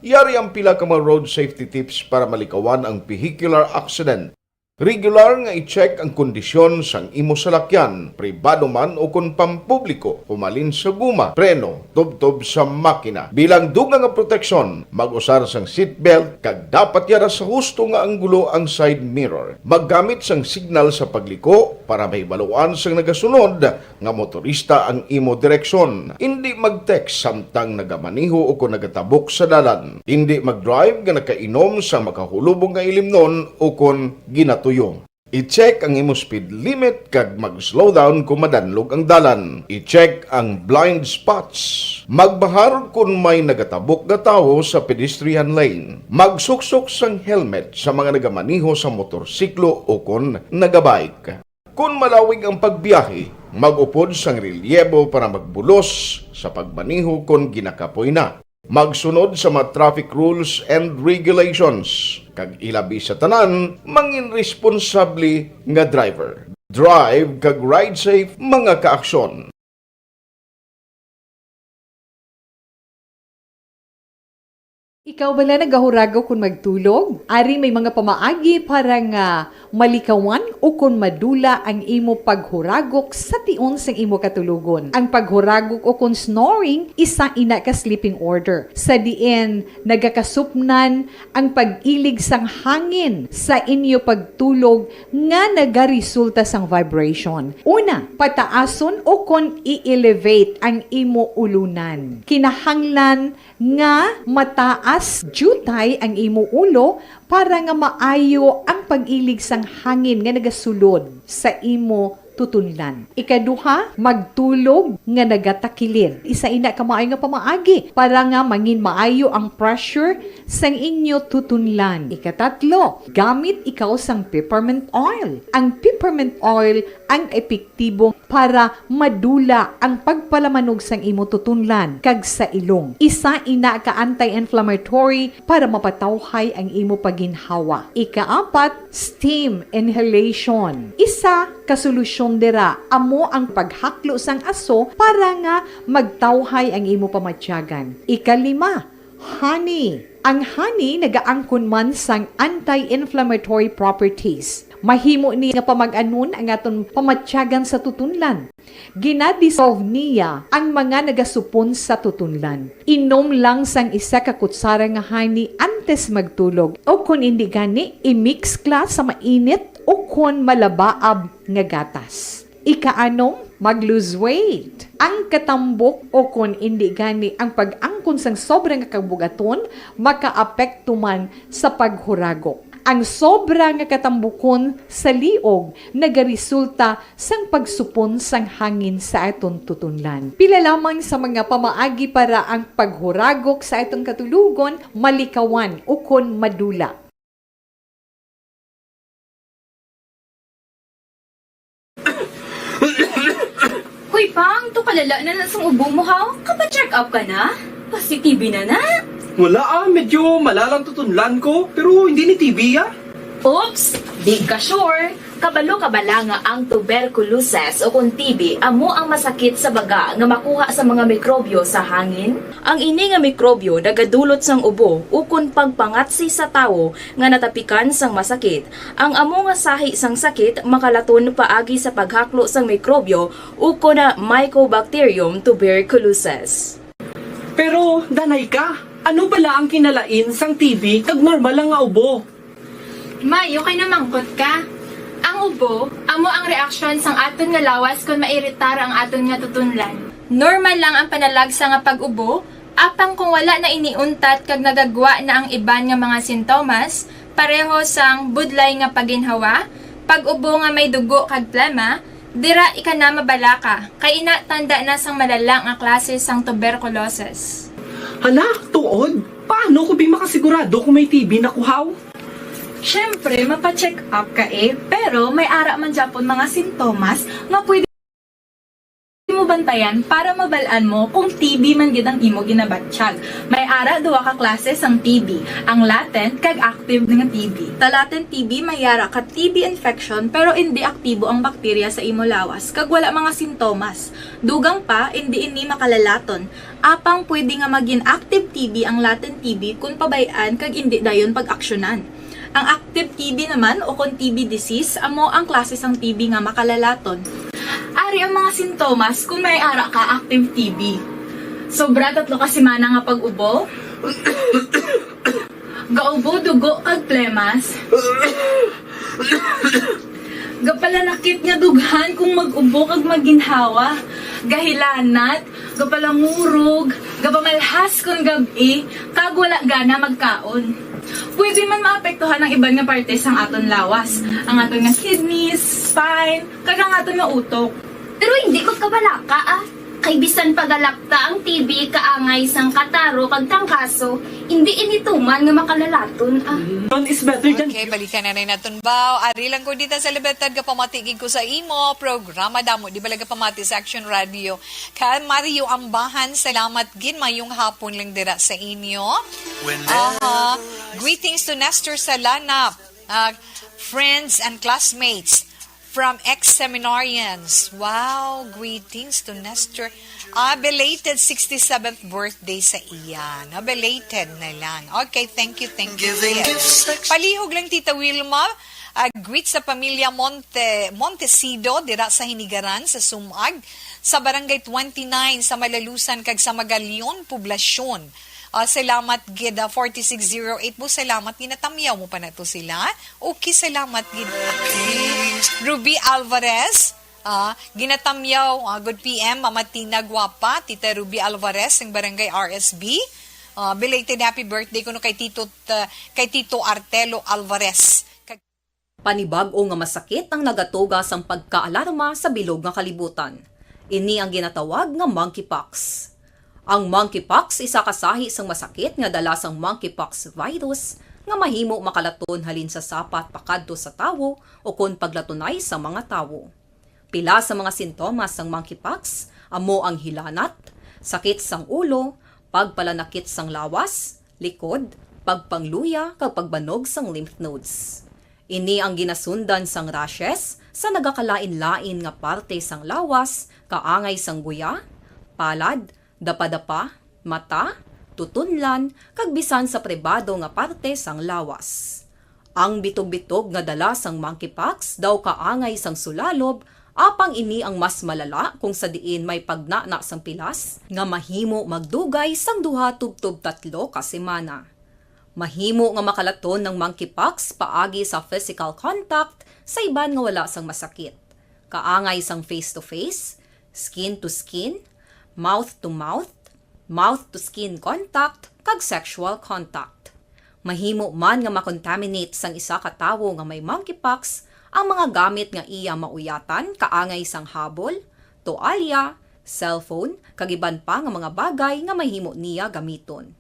Yari ang pila ka mga road safety tips para malikawan ang vehicular accident. Regular nga i-check ang kondisyon sang imo salakyan, pribado man o kon pampubliko, humalin sa guma, preno, tubtob sa makina. Bilang dugang nga proteksyon, mag-usar sang seatbelt kag dapat yara sa husto nga anggulo ang side mirror. Maggamit sang signal sa pagliko para mahibaluan sang nagasunod nga motorista ang imo direksyon. Indi mag-text samtang nagamaneho o kon nagatabok sa dalan. Indi mag-drive nga nakainom sang makahulubong nga ilimnon o kon ginatuyo. I-check ang imo speed limit kag mag-slow down kon madanlog ang dalan. I-check ang blind spots. Magbahar kon may nagatabok nga tawo sa pedestrian lane. Magsuksok sang helmet sa mga nagamaneho sa motorsiklo o kon nagabike. Kon malawig ang pagbiyahe, mag-upod sang relyebo para magbulos sa pagmaneho kon ginakapoy na. Magsunod sa mga traffic rules and regulations, kag ilabi sa tanan, mangin responsable nga driver. Drive kag ride safe, mga kaaksyon. Ikaw bala nagahuragok kon magtulog? Ari may mga pamaagi para nga malikawan ukon madula ang imo paghuragok sa tion sang imo katulogon. Ang paghuragok ukon snoring, isa ina ka sleeping order, sa diin nagakasupnan ang pag-ilig sang hangin sa inyo pagtulog nga nagaresulta sang vibration. Una, pataason ukon i-elevate ang imo ulunan. Kinahanglan nga mataas diutay ang imo ulo para nga maayo ang pag-ilig sang hangin nga nagasulod sa imo tutunlan. Ikaduha, magtulog nga nagatakilid. Isa ina ka maayo nga pamaagi para nga mangin maayo ang pressure sang inyo tutunlan. Ikatatlo, gamit ikaw sang peppermint oil. Ang peppermint oil ang epektibo para madula ang pagpalamanog sang imo tutunlan kag sa ilong. Isa ina ka anti-inflammatory para mapatawhay ang imo paginhawa. Ikaapat, steam inhalation. Isa ka solusyon dira amo ang paghaklo sang aso para nga magtawhay ang imo pamatyagan. Ikalima, honey. Ang honey nagaangkon man sang anti-inflammatory properties. Mahimo ni nga pamag-anon ang aton pamatyagan sa tutunlan. Ginadissolve niya ang mga nagasupon sa tutunlan. Inom lang sang isa ka kutsara nga honey antes magtulog, o kon indi gani, i-mix kla sa mainit o kon malabaab nga gatas. Ikaanom, mag-lose weight. Ang katambok o kon indi gani ang pag-angkon sang sobra nga kabugaton makaapekto man sa paghuragok. Ang sobra nga katambukon sa liog nagaresulta sang pagsupon sang hangin sa aton tutunlan. Pila lamang sa mga pamaagi para ang paghuragok sa aton katulogon malikawan ukon madula. Hoy, Pang, to kalala na na sang ubo mo, ha? Kapa-check up ka na? Pasi-T B na na? Wala, ah, medyo malalang tutunlan ko, pero hindi ni T B, ah. Oops! Di ka sure? Kabalo ka bala nga ang tuberculosis o kon T B amo ang masakit sa baga nga makuha sa mga mikrobyo sa hangin? Ang ini nga mikrobyo nagadulot sang ubo ukon pagpangatsi sa tawo nga natapikan sang masakit. Ang amo nga sahi sang sakit makalaton paagi sa paghaklo sang mikrobyo ukon na Mycobacterium tuberculosis. Pero danay ka, Ano bala ang kinalain sang T B kag normal lang nga ubo? Mayo kay namangkot ka. Ang ubo amo ang reaksyon sang aton nga lawas kon mairitar ang aton nga tutunlan. Normal lang ang panalagsa nga pag-ubo, apang kung wala na ini untat kag nagagwa na ang iban nga mga sintomas, pareho sang budlay nga paginhawa, pag-ubo nga may dugo kag plema, dira ika na mabalaka, kay ina tanda na sang malala nga klase sang tuberculosis. Hala, tuod? Paano ko bi makasigurado kung may T B na kuhaw? Siyempre, mapa-check up ka eh, pero may ara man gyapon mga sintomas nga pwede mo bantayan para mabal-an mo kung T B man gid ang imo ginabatyag. May ara duha ka klase sang T B, ang latent kag active nga T B. Sa latent T B may ara ka T B infection pero indi aktibo ang bakterya sa imo lawas kag wala mga sintomas. Dugang pa, indi ini makalalaton. Apang pwede nga magin active T B ang latent T B kon pabay-an kag indi dayon pag-aksyonan. Ang active T B naman o kon T B disease amo ang klase sang T B nga makalalaton. Ari ang mga sintomas kung may ara ka active T B. Sobra tatlo ka semana nga pag-ubo. Gaubo dugo kag plemas. Gapalanakit nga dughan kung mag-ubo kag maginhawa. Gahilanat, gapalangurog, gapamalhas kon gab-i, kag wala gana magkaon. Pwede man maapektuhan ang iban nga parte sang aton lawas, ang aton nga kidneys, spine, kag ang aton nga utok. Pero hindi ko kabalaka ah. Kay bisan pagalakta ang T B kaangay sang kataro kag tangkaso, hindi ini tuman nga makalalaton ah. None is better than Okay, balikan na rin naton ba? Ari lang ko dita sa Libertad, kapamati gid ko sa imo programa damo. Di ba lang kapamati sa Action Radio? Kay Mario Ambahan, salamat gid. Mayong hapon lang dira sa inyo. Aha. Greetings to Nestor Salanap, uh, friends and classmates from ex-seminarians. Wow, greetings to Nestor. Ah, belated sixty-seventh birthday sa iya. No, belated na lang. Okay, thank you, thank you. Yes. Palihog lang, Tita Wilma. Ah, greet sa pamilya Monte, Montesido, dira sa Hinigaran, sa Sumag, sa Barangay twenty-nine, sa Malalusan, kag sa Magalion, Poblacion. Ah, salamat gid, ah, forty-six zero eight mo. Salamat, ginatamyaw mo pa na to sila. Okay, salamat gid. Ruby Alvarez, ah, ginatamyaw, ah, good P M, Mama Tina Guapa, Tita Ruby Alvarez, ng Barangay R S B. Ah, belated happy birthday kuno kay Tito, ah, kay Tito Artelo Alvarez. Kag- Panibag-o nga masakit ang nagatuga sang pagkaalarma sa bilog nga kalibutan. Ini ang ginatawag nga monkeypox. Ang monkeypox isa ka sahi sang masakit nga dala sang monkeypox virus nga mahimo makalaton halin sa sapat pakadto sa tawo ukon paglatunay sa mga tawo. Pila sa mga sintomas sang monkeypox amo ang hilanat, sakit sang ulo, pagpalanakit sang lawas, likod, pagpangluya, kag pagbanog sang lymph nodes. Ini ang ginasundan sang rashes sa nagakalain-lain nga parte sang lawas, kaangay sang guya, palad, dapadapa, mata, tutunlan, kag bisan sa pribado nga parte sang lawas. Ang bitog-bitog nga dala sang monkeypox daw kaangay sang sulalob, apang ini ang mas malala kung sa diin may pagnana sang pilas nga mahimo magdugay sang duha tubtob tatlo ka semana. Mahimo nga makalaton ang monkeypox paagi sa physical contact sa iban nga wala sang masakit, kaangay sang face-to-face, skin-to-skin, mouth-to-mouth, mouth-to-skin contact, kag sexual contact. Mahimo man nga makontaminate sang isa ka tawo nga may monkeypox ang mga gamit nga iya mauyatan, kaangay sang habol, toalya, cellphone, kag iban pa nga mga bagay nga mahimo niya gamiton.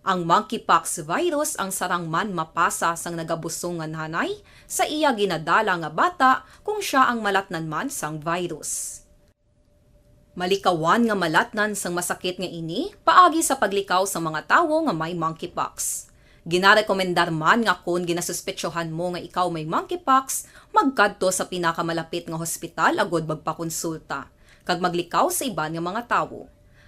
Ang monkeypox virus ang sarang man mapasa sang nagabusong nga nanay sa iya ginadala nga bata kung sia ang malatnan man sang virus. Malikawan nga malatnan sang masakit nga ini paagi sa paglikaw sa mga tawo nga may monkeypox. Ginarekomendar man nga kon ginasuspetsohan mo nga ikaw may monkeypox, magkadto sa pinakamalapit nga hospital agud magpakonsulta, kag maglikaw sa iban nga mga tawo.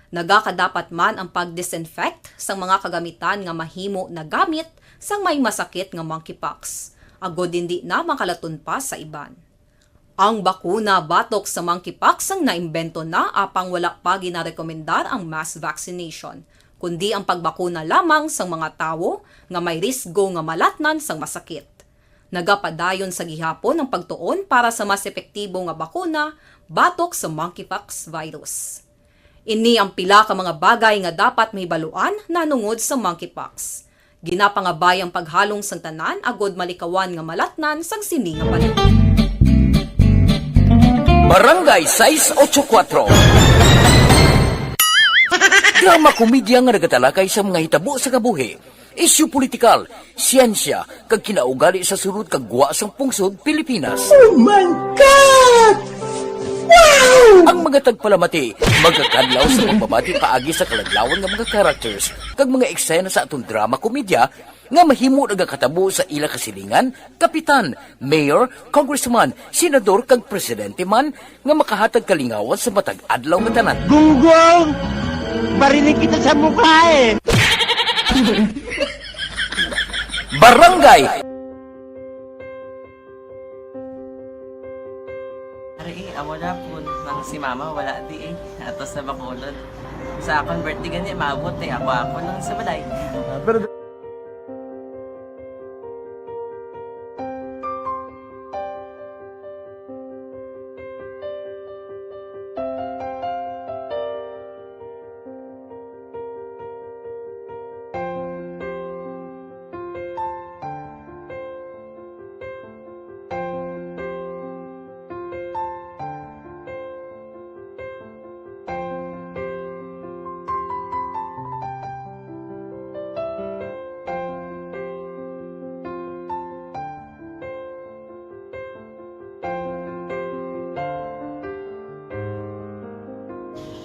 Nagakadapat man ang pag-disinfect sang mga kagamitan nga mahimo nagamit sang may masakit nga monkeypox, agud indi na makalaton pa sa iban. Ang bakuna batok sa monkeypox ang naimbento na, apang wala pa ginarekomendar ang mass vaccination. kundi ang pagbakuna lamang sang mga tawo nga may risgo nga malatnan sang masakit. Nagapadayon sa gihapon ang pagtuon para sa mas epektibo nga bakuna batok sa monkeypox virus. Ini ang pila ka mga bagay nga dapat mahibaluan nahanungod sa monkeypox. Ginapangabay ang paghalong sang tanan agod malikawan nga malatnan sang sini nga balay. Barangay sais ocho kuatro. Drama komedya nga nagatalakay sa mga hitabo sa kabuhi, isyu politikal, siyensya, kag kinaugali sa sulod kag gwa sang pungsod Pilipinas. Oh my God! Wow! Ang mga tagpalamati magakadlaw sa pagbabati paagi sa kaladlawan nga mga characters kag mga eksena sa aton drama komedya nga mahimo nagakatabo sa ila kasilingan, kapitan, mayor, congressman, senador, kag presidente man nga makahatag kalingawan sa matag adlaw nga tanan. Gunggong! Barinig kita sa mukha eh! Barangay Ari, eh, amo na po nang si mama wala di eh. Ato sa Bacolod. Sa akon birthday gani, maabot eh. Ako-ako lang sa balay. Ah, pero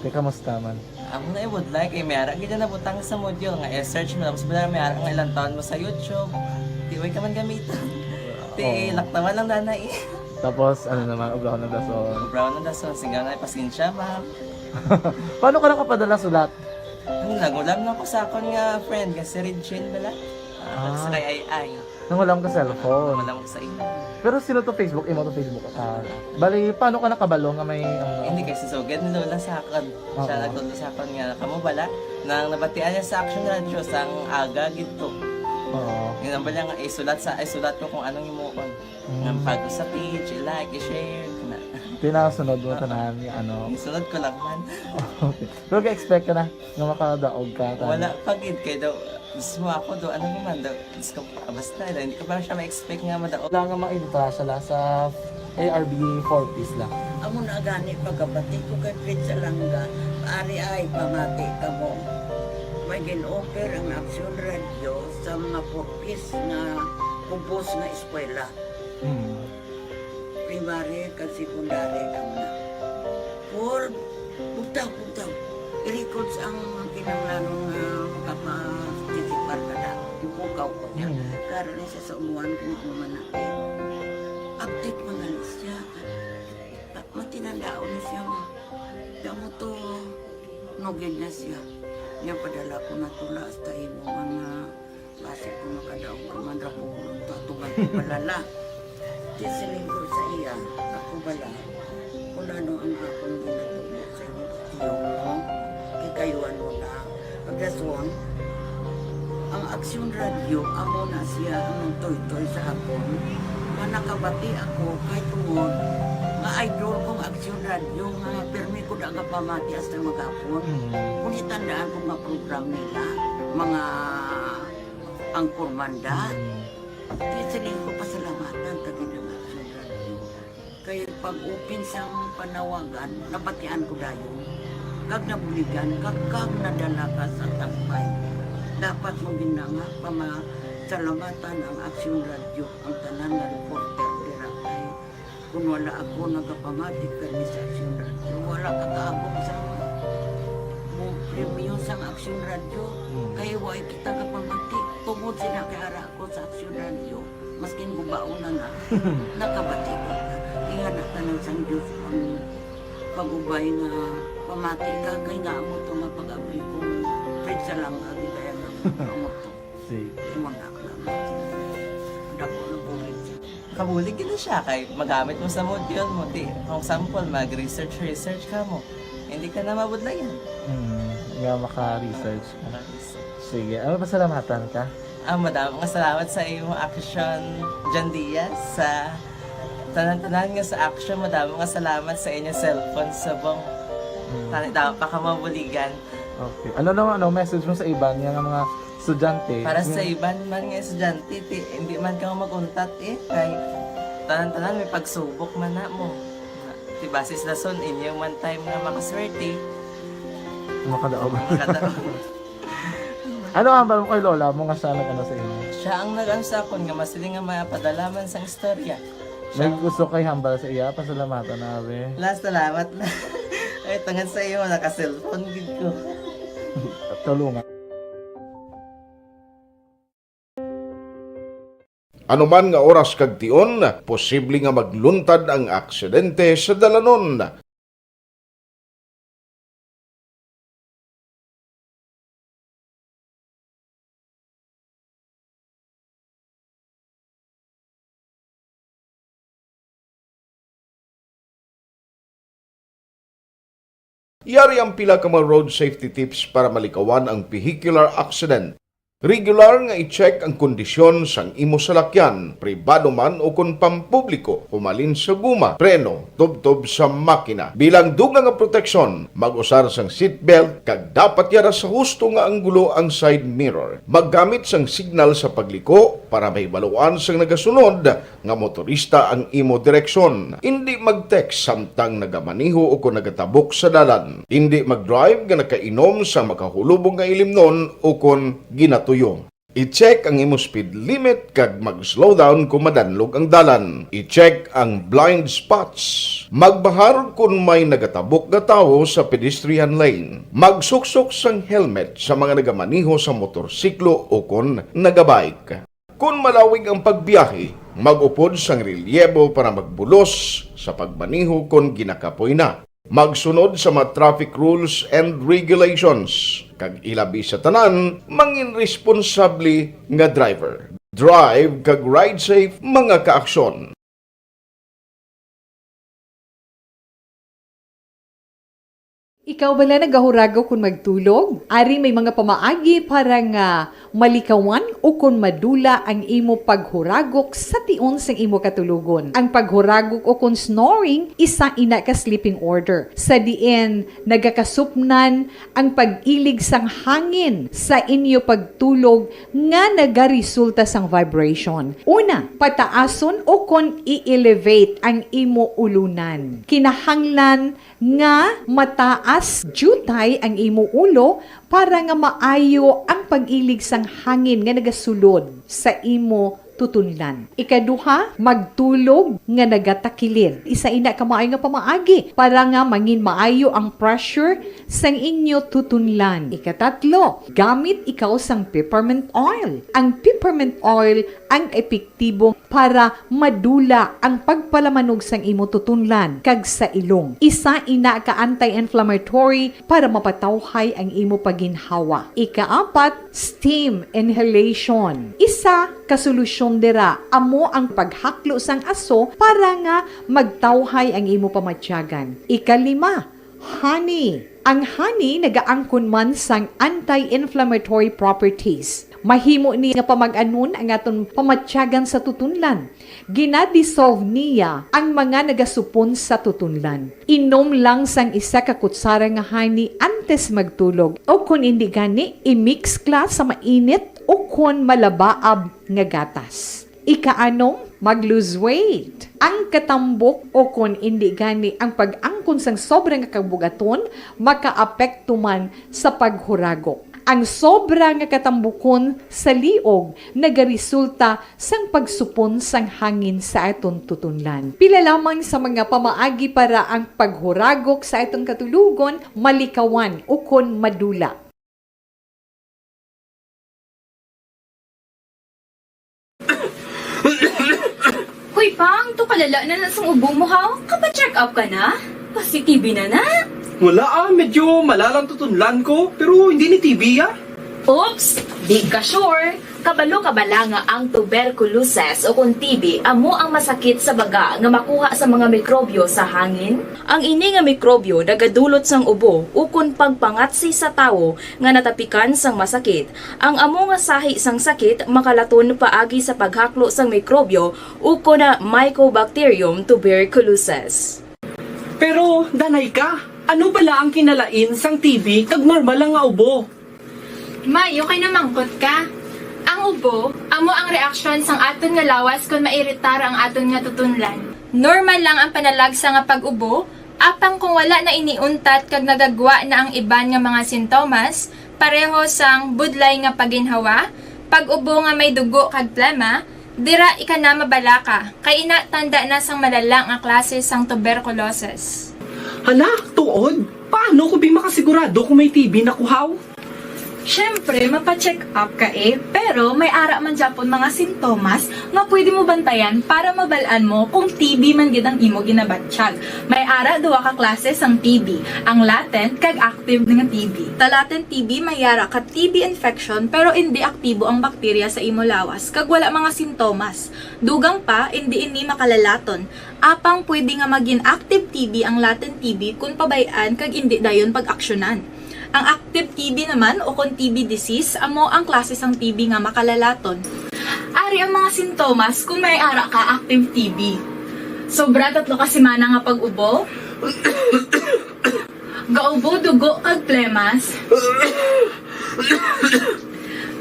Te, kamusta man? Amo na, I would like, eh, may ara gid na nabutang sa module nga i-search mo, tapos bala may ara nga ilang taon mo sa YouTube. Di, way ka man gamiton. Ti, oo, laktawan lang dana, eh. Tapos, ano naman, ubrahon ng dason. Ubrahon ng dason, sigaw na, pasensya, ma'am. Paano ka nakapadala sulat? Ano, nagulam lang ko sa akon nga friend, nga si Regine bala. Ah, ah, sa kay Ay Ay. Nangulam ka cellphone. Nangulam ko sa imo. Pero sino to Facebook? Imo to Facebook? Ah, bali, paano ka nakabalo nga may, ano? Hindi, kay si Sugad ni Lola sa akon. Siya, oo, nagtudlo sa akon nga, kamo bala, nang nabatian niya sa Action Radio, sang aga gid to. Oo. Yun ang bala nga, isulat sa, isulat ko kung anong himuon. Mm. Nga pag sa page, i-like, i-share, kana. Tinasunod mo, ah, tanan, nga ano. Isunod ko lang man. Okay. Pero ka-expect ka na nga makadaog ka, tanan? Wala pa gid, kay daw, mismo ako daw, ano naman daw, Diyos ko, ah, basta, hindi ko pa siya ma-expect nga madaog. Wala nga maintra siya la sa A R B four Ps la. Amo na gani pagkabati ko kay Fred Salanga, ari ay pamati kamo. May gin-offer ang Action Radio sa mga four Ps nga kubos nga eskwela. Hmm. Primary kag secondary kamo na. Four, bugtaw, bugtaw. I-records ang kinahanglanon nga makaparticipar ka na. Ipukaw ko niya. Mm. Karon ni sa umuan ko nga man na. Update man gali siya. Matinandaon ni siya nga. Kamo to, nugid na siya. Niya padala ko na tula hasta imo nga Basi kung makadaog ka man ra ko, tatugan ko bala la. Di siling ko sa iya, ako bala, kung ano ang akong ginatubo sa imo, tiyo mo, kay kayo ano na. Pagdason, ang Aksyon Radio, amo na siya ang nagtoytoy sa akon. Nga nakabati ako, kay tungod, nga idol kong Aksyon Radio, nga pirmi ko da gapamati hasta maghapon. Mm. Kung itandaan ko nga program nila, mga Ang kurmanda. Mm. Kaya siling ko pasalamatan ta gid ang Action Radio. Kay pag-open sang panawagan, nabatian ko dayon. Kag nabuligan, kag, kag nadala ka sa tampay. Dapat mo gid na nga pamasalamatan ang Action Radio, ang tanan nga reporter dira kay Kung wala ako nagapamati kay Miss Action Radio, wala ka kaabot sa mo premyo sang Action Radio. Hmm. Kay wa kita kapamati. Tungod sila kay ara ako sa Action Radio, maskin gubaon na na, nakabati ko. Ingana tanan sang Diyos ang pag-ubay nga pamati ka kay nga amo to nga pag-abli ko. Pwede sa lang agi kaya nga amo to. Sige. Imo na lang. Dako na bulig. Kabulig gid na siya kay magamit mo sa module mo. Di, kung example, mag-research, research ka mo. And Di ka na mabudlayan. Mm, nga maka-research ka. Maka-research. Sige, ano, pasalamatan ka? Ah, madamo nga salamat sa imo, Action John Diaz, sa tanan-tanan nga sa Action. Madamo nga salamat sa inyo cellphone subong. Mm. Tani daw pa ka mabuligan. Okay. Ano naman, ano, message mo sa iban nga mga estudyante? Para sa Mm. iban man nga estudyante, ti, hindi man ka mag-untat eh. Kay tanan-tanan may pagsubok man na mo. Ti base sa dason, inyo man time nga makaswerte. Makadaog. Makadaog. Ano ang hambal mo kay lola mo nga siya nag-ano sa inyo? Siya ang nag-ano sa akon nga masiling nga mapadala man sang istorya. May gusto kay hambal sa iya, pasalamatan na, abi. La, salamat na. Ay, tungod sa imo, naka-cellphone gid ko. Tulungan. Anuman nga oras kag tion, posible nga magluntad ang aksidente sa dalanon. Yari ang pila ka mga road safety tips para malikawan ang vehicular accident. Regular nga i-check ang kondisyon sang imo salakyan, pribado man o kon pampubliko, humalin sa guma, preno, tubtob sa makina. Bilang dugang nga proteksyon, mag-usar sang seatbelt kag dapat yara sa husto nga anggulo ang side mirror. Maggamit sang signal sa pagliko para mahibaluan sang nagasunod nga motorista ang imo direksyon. Indi mag-text samtang nagamaneho o kon nagatabok sa dalan. Indi mag-drive nga nakainom sang makahulubong nga ilimnon o kon ginatuyo. I-check ang imo speed limit kag mag-slow down kon madanlog ang dalan. I-check ang blind spots. Magbahar kon may nagatabok nga tawo sa pedestrian lane. Magsuksok sang helmet sa mga nagamaneho sa motorsiklo o kon nagabike. Kon malawig ang pagbiyahe, mag-upod sang relyebo para magbulos sa pagmaneho kon ginakapoy na. Magsunod sa mga traffic rules and regulations, kag ilabi sa tanan, mangin responsable nga driver. Drive kag ride safe, mga kaaksyon. Ikaw bala nagahuragok kon magtulog? Ari may mga pamaagi para nga malikawan o kon madula ang imo paghuragok sa tion sang imo katulogon. Ang paghuragok o kon snoring, isa ina ka sleeping order, sa diin nagakasupnan ang pag-ilig sang hangin sa inyo pagtulog nga nagaresulta sang vibration. Una, pataason o kon i-elevate ang imo ulunan. Kinahanglan nga mataas diutay ang imo ulo para nga maayo ang pag-ilig sang hangin nga nagasulod sa imo tutunlan. Ikaduha, magtulog nga nagatakilid. Isa ina ka maayo nga pamaagi para nga mangin maayo ang pressure sang inyo tutunlan. Ikatatlo, gamit ikaw sang peppermint oil. Ang peppermint oil ang epektibo para madula ang pagpalamanog sang imo tutunlan kag sa ilong. Isa ina ka anti-inflammatory para mapatawhay ang imo pagginhawa. Ikaapat, steam inhalation. Isa ka solusyon dira amo ang paghaklo sang aso para nga magtawhay ang imo pamatyagan. Ikalima, honey. Ang honey nagaangkon man sang anti-inflammatory properties. Mahimo ni nga pamag-anon ang aton pamatyagan sa tutunlan. Gina-dissolve niya ang mga nagasupon sa tutunlan. Inom lang sang isa ka kutsara nga honey antes magtulog, o kon indi gani, i-mix ka sa mainit o kon malabaab nga gatas. Ikaanom, mag-lose weight. Ang katambok o kon indi gani ang pag-angkon sang sobra nga kabugaton makaapekto man sa paghuragok. Ang sobra nga katambukon sa liog nagaresulta sang pagsupon sang hangin sa aton tutunlan. Pila lamang sa mga pamaagi para ang paghuragok sa aton katulogon malikawan ukon madula. Hoy, Pang, to kalala na na sang ubo mo, ha? Kapa-check up ka na? Pasi-T B na na? Wala, ah, medyo malalang tutunlan ko, pero hindi ni T B, ah. Oops! Di ka sure? Kabalo ka bala nga ang tuberculosis o kon T B amo ang masakit sa baga nga makuha sa mga mikrobyo sa hangin? Ang ini nga mikrobyo nagadulot sang ubo ukon pagpangatsi sa tawo nga natapikan sang masakit. Ang amo nga sahi sang sakit makalaton paagi sa paghaklo sang mikrobyo ukon na Mycobacterium tuberculosis. Pero, danay ka, ano bala ang kinalain sang T B kag normal lang nga ubo? Maayo kay namangkot ka. Ang ubo amo ang reaksyon sang aton nga lawas kon mairitar ang aton nga tutunlan. Normal lang ang panalagsa nga pag-ubo, apang kung wala na ini untat kag nagagwa na ang iban nga mga sintomas, pareho sang budlay nga paginhawa, pag-ubo nga may dugo kag plema, dira ika na mabalaka, kay ina tanda na sang malala nga klase sang tuberculosis. Hala, tuod? Paano ko bi makasigurado kung may T B na ko haw? Siyempre, mapa-check up ka eh, pero may ara man gyapon mga sintomas nga pwede mo bantayan para mabal-an mo kung T B man gid ang imo ginabatyag. May ara duha ka klase sang T B, ang latent kag active nga T B. Sa latent T B may ara ka T B infection pero indi aktibo ang bakterya sa imo lawas kag wala mga sintomas. Dugang pa, indi ini makalalaton. Apang pwede nga magin active T B ang latent T B kon pabay-an kag indi dayon pag-aksyonan. Ang active T B naman o kon T B disease amo ang klase sang T B nga makalalaton. Ari ang mga sintomas kon may ara ka active T B. Sobra tatlo ka semana nga pag-ubo. Gaubo dugo kag plemas.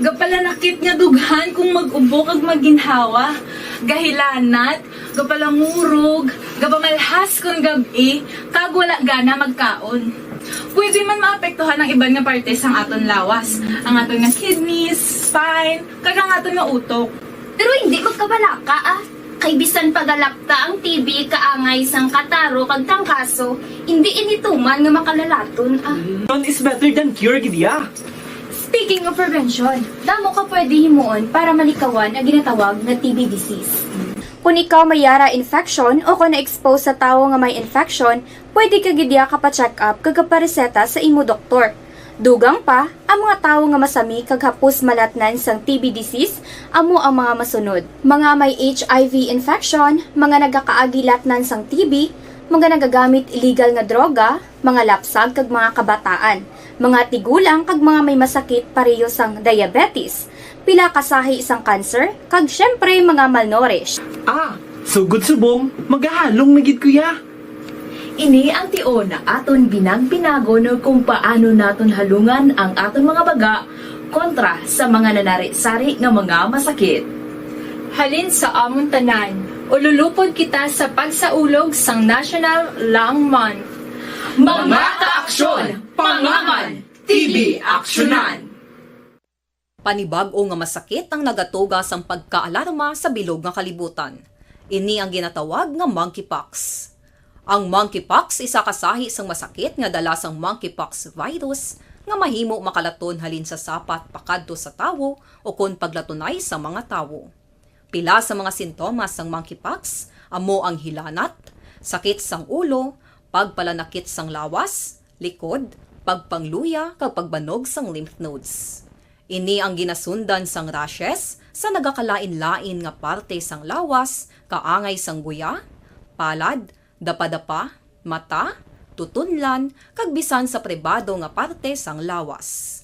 Gapalanakit nga dughan kung mag-ubo kag maginhawa. Gahilanat, gapalangurog, gapamalhas kon gab-i, kag wala gana magkaon. Pwede man maapektuhan ang iban nga parte sang aton lawas, ang aton nga kidneys, spine, kag ang aton nga utok. Pero hindi magkabalaka ah. Kay bisan pagalapta ang T B kaangay sang kataro kag trangkaso, hindi ini tuman nga makalalaton ah. None is better than cure gid ya. Speaking of prevention, damo ka pwede himuon para malikawan ang ginatawag nga T B disease. Kung ikaw may yara infection o kung na-expose sa tawo nga may infection, pwede ka gid ya kapa-check up kag kapareseta sa imo doktor. Dugang pa, ang mga tawo nga masami kag hapos malatnan sang T B disease amo ang mga masunod: mga may H I V infection, mga nagakaagi latnan sang T B, mga nagagamit illegal nga droga, mga lapsag kag mga kabataan, mga tigulang kag mga may masakit pareho sang diabetes, pila ka sahi sang cancer, kag syempre mga malnourished. Ah, sugod subong, magahalong na gid ko ya. Ini ang tion nga aton binag-binagon kung paano naton halungan ang aton mga baga kontra sa mga nanari-sari nga mga masakit. Halin sa amon tanan, ululupod kita sa pagsaulog sang National Lung Month. Mga kaaksyon, pangaman, T B aksyonan! Panibag-o nga masakit ang nagatuga sang pagkaalarma sa bilog nga kalibutan. Ini ang ginatawag nga monkeypox. Ang monkeypox isa ka sahi sang masakit nga dala sang monkeypox virus nga mahimo makalaton halin sa sapat pakadto sa tawo ukon paglatunay sa mga tawo. Pila sa mga sintomas sang monkeypox amo ang hilanat, sakit sang ulo, pagpalanakit sang lawas, likod, pagpangluya, kag pagbanog sang lymph nodes. Ini ang ginasundan sang rashes sa nagakalain-lain nga parte sang lawas, kaangay sang guya, palad, dapadapa, mata, tutunlan, kag bisan sa pribado nga parte sang lawas.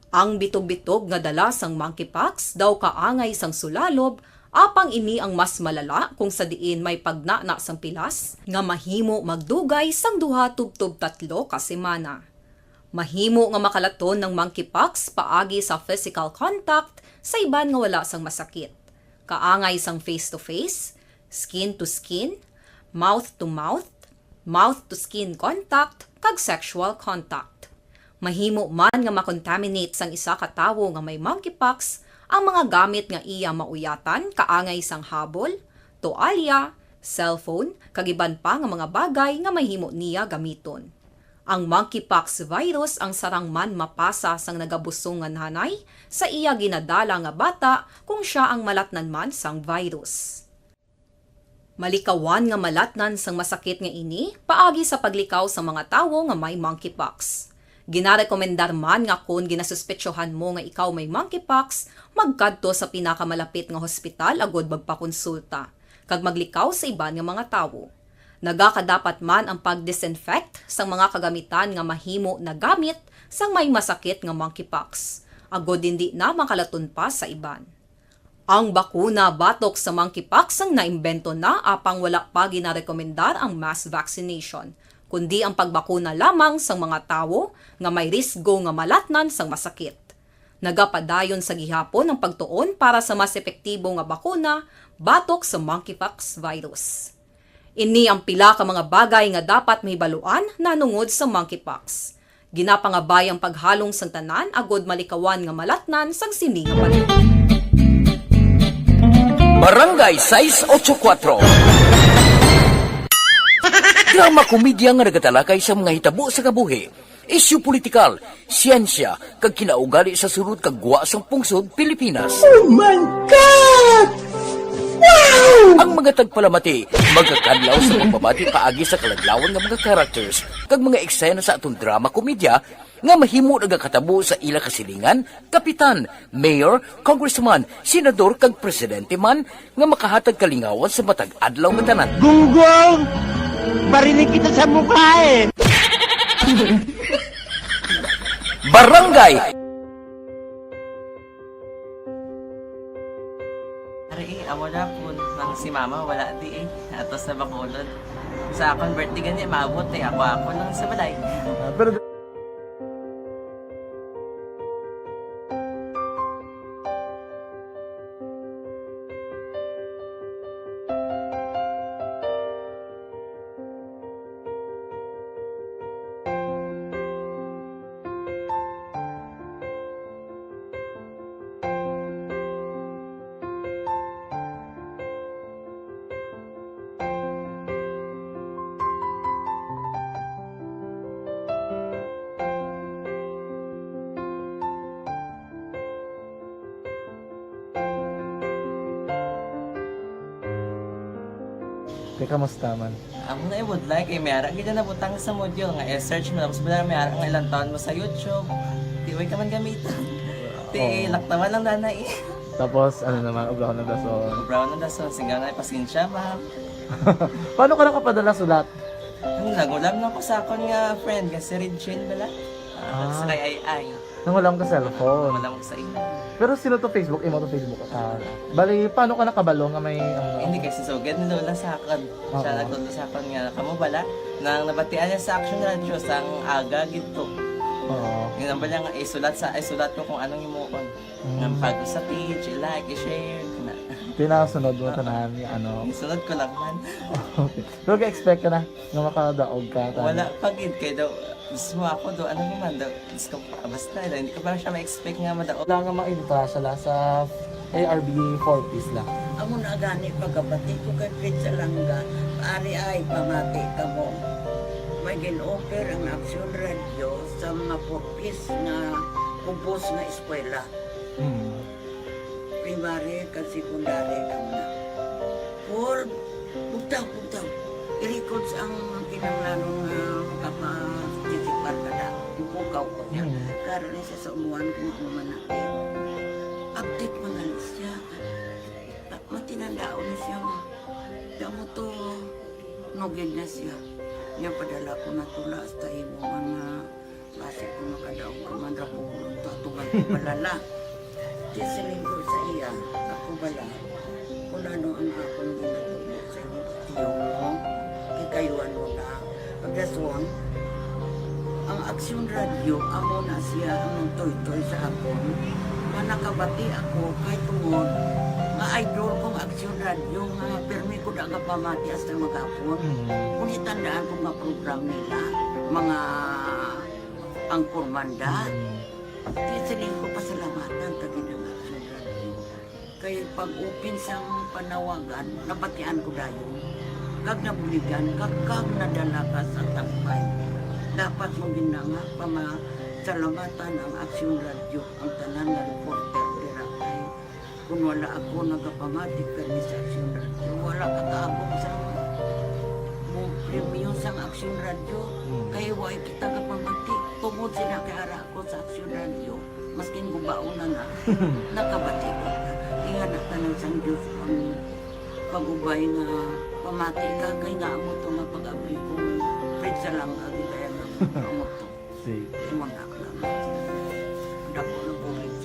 Ang bitog-bitog nga dala sang monkeypox daw kaangay sang sulalob, apang ini ang mas malala kung sa diin may pagnana sang pilas nga mahimo magdugay sang duha tubtob tatlo ka semana. Mahimo nga makalaton ang monkeypox paagi sa physical contact sa iban nga wala sang masakit, kaangay sang face-to-face, skin-to-skin, mouth-to-mouth, mouth-to-skin contact, kag sexual contact. Mahimo man nga ma-contaminate sang isa ka tawo nga may monkeypox ang mga gamit nga iya mauyatan, kaangay sang habol, toalya, cellphone, kag iban pa nga mga bagay nga mahimo niya gamiton. Ang monkeypox virus ang sarang man mapasa sang nagabusong nga nanay sa iya ginadala nga bata kung sia ang malatnan man sang virus. Malikawan nga malatnan sang masakit nga ini paagi sa paglikaw sa mga tawo nga may monkeypox. Ginarekomendar man nga kon ginasuspetsohan mo nga ikaw may monkeypox, magkadto sa pinakamalapit nga hospital agud magpakonsulta kag maglikaw sa iban nga mga tawo. Nagakadapat man ang pag-disinfect sang mga kagamitan nga mahimo nagamit sang may masakit nga monkeypox, agud indi na makalaton pa sa iban. Ang bakuna batok sa monkeypox ang naimbento na, apang wala pa ginarekomendar ang mass vaccination, kundi ang pagbakuna lamang sang mga tawo nga may risgo nga malatnan sang masakit. Nagapadayon sa gihapon ang pagtuon para sa mas epektibo nga bakuna batok sa monkeypox virus. Ini ang pila ka mga bagay nga dapat mahibaluan nahanungod sa monkeypox. Ginapangabay ang paghalong sang tanan agud malikawan nga malatnan sang sini nga balay. Barangay sais ocho kuatro. Drama komedya nga nagatalakay sa mga hitabo sa kabuhi, isyu politikal, siyensya, kag kinaugali sa sulod kag gwa sang pungsod Pilipinas. Oh my God! Wow! Ang mga tagpalamati magakadlaw sa pagpamati paagi sa kaladlawan nga mga characters kag mga eksena sa aton drama komedya nga mahimo nagakatabo sa ila kasilingan, kapitan, mayor, congressman, senador, kag presidente man nga makahatag kalingawan sa matag adlaw nga tanan. Gunggong! Barinig kita sa mukha eh! Barangay. Ari eh, amo na po nang si mama wala di eh. Ato sa Bacolod. Sa akon birthday gani, maabot eh. Ako, ako lang sa balay. Ah, pero Te, kamusta man? Amo na, I would like, eh, may ara gid na nabutang sa module nga i-search mo, tapos bala may ara nga ilang taon mo sa YouTube. Di, way ka man gamiton. Ti, oo, laktawan lang dana eh. Tapos, ano naman, ubrahon ng dason. Ubrahon ng dason, singgaw na, pasensya, ma'am. Paano ka nakapadala sulat? Ano, nagulam lang ko sa akon nga friend, nga si Regine bala. Ah, ah, sa kay Ay Ay. Nangulam ka cellphone? Nangulam ko sa imo. Pero sino to Facebook? Imo to Facebook? Ah, bali, paano ka nakabalo nga may, ano? Hindi, kay si Sugad ni Lola sa akon. Siya, oo, nagtudlo sa akon nga, kamo bala, nang nabatian niya sa Action Radio, sang aga gid to. Oo. Yun ang bala nga, isulat sa, isulat ko kung anong himuon. Mm. Nga pag sa page, i-like, i-share, na. Pinasunod mo, oo, tanan, ano? Isunod ko lang man. Okay. Pero ga-expect ka na nga makadaog ka, tanan? Wala pa gid, kay daw, mismo ako daw, ano naman daw, Diyos ko, basta, hindi ko pa siya ma-expect nga madaog. Wala nga ma-entra siya la sa A R B four Ps la. Amo na gani pagkabati ko kay Fritz Alanga, ari ay pamati kamo. May gin-offer ang Action Radio sa mga four Ps nga kubos nga eskwela. Mm. Primary kag secondary lang na. Paul, bugtaw, bugtaw. I-records ang kinahanglanon nga makaparticipar ka na. Ipukaw ko niya. Mm. Karon ni sa umuan kung ano man natin. Update man gani siya. Matinandaon na siya. Kamo to, nugid na siya. Niya padala ko na tula hasta imo nga basi ko makadaog ka man ra ko, to atuman ko palala. Di siling ko sa iya, ako bala, kung ano ang akong ginatubo sa imo, tiyo mo, kay kayuan mo na. Pagdason, ang Aksyon Radio, amo na siya ang nagtoytoy sa akon. Nga nakabati ako kay tungod nga idol kong Aksyon Radio nga pirmi ko da gapamati hasta maghapon. Mm. Kung itandaan ko nga program nila, mga angkor man da. Mm. Di siling ko pasalamatan ta gid ang Aksyon Radio. Kay pag-open sang panawagan, nabatian ko dayon. Kag nabuligan ka, kag nadala ka sa tampay. Dapat mo gid na nga pamasalamatan ang Aksyon Radio, ang tanan nga reporter dira kay kun wala ako nagapamati kay sa Aksyon Radio, wala ka kaabot sa mo premyo sang Aksyon Radio. Hmm. Kay wa kita kapamati. Tungod sina kay ara ko sa aksyon radyo, maskin gubaon na na, nakabati ko. Ingana ka nang sang Diyos ang pagubay nga pamati ka, kay nga amo to nga pag-abli ko, pizza lang ang gitaya nga amo to. Sige. Imo na lang. Dako na bulig.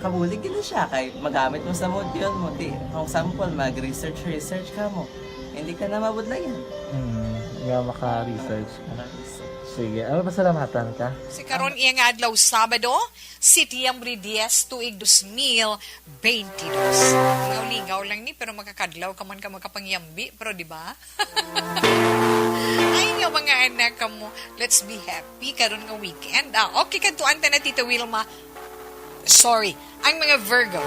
Kabulig gid siya kay magamit mo sa module mo. Di, for example, mag-research, research ka mo. Hindi ka na mabudlayan. Hmm, nga maka-research ka. Maka-research. Sige, ano, pasalamatan ka? Si karon iya nga adlaw, Sabado, Setyembre dies, tuig dos mil beintidos. Lingaw-lingaw lang ni, pero makakadlaw ka man ka makapangyambi, pero di ba? Ay, nga mga anak ka mo, let's be happy karon nga weekend. Ah, okay, kadtuan ta na, Tita Wilma. Sorry, ang mga Virgo.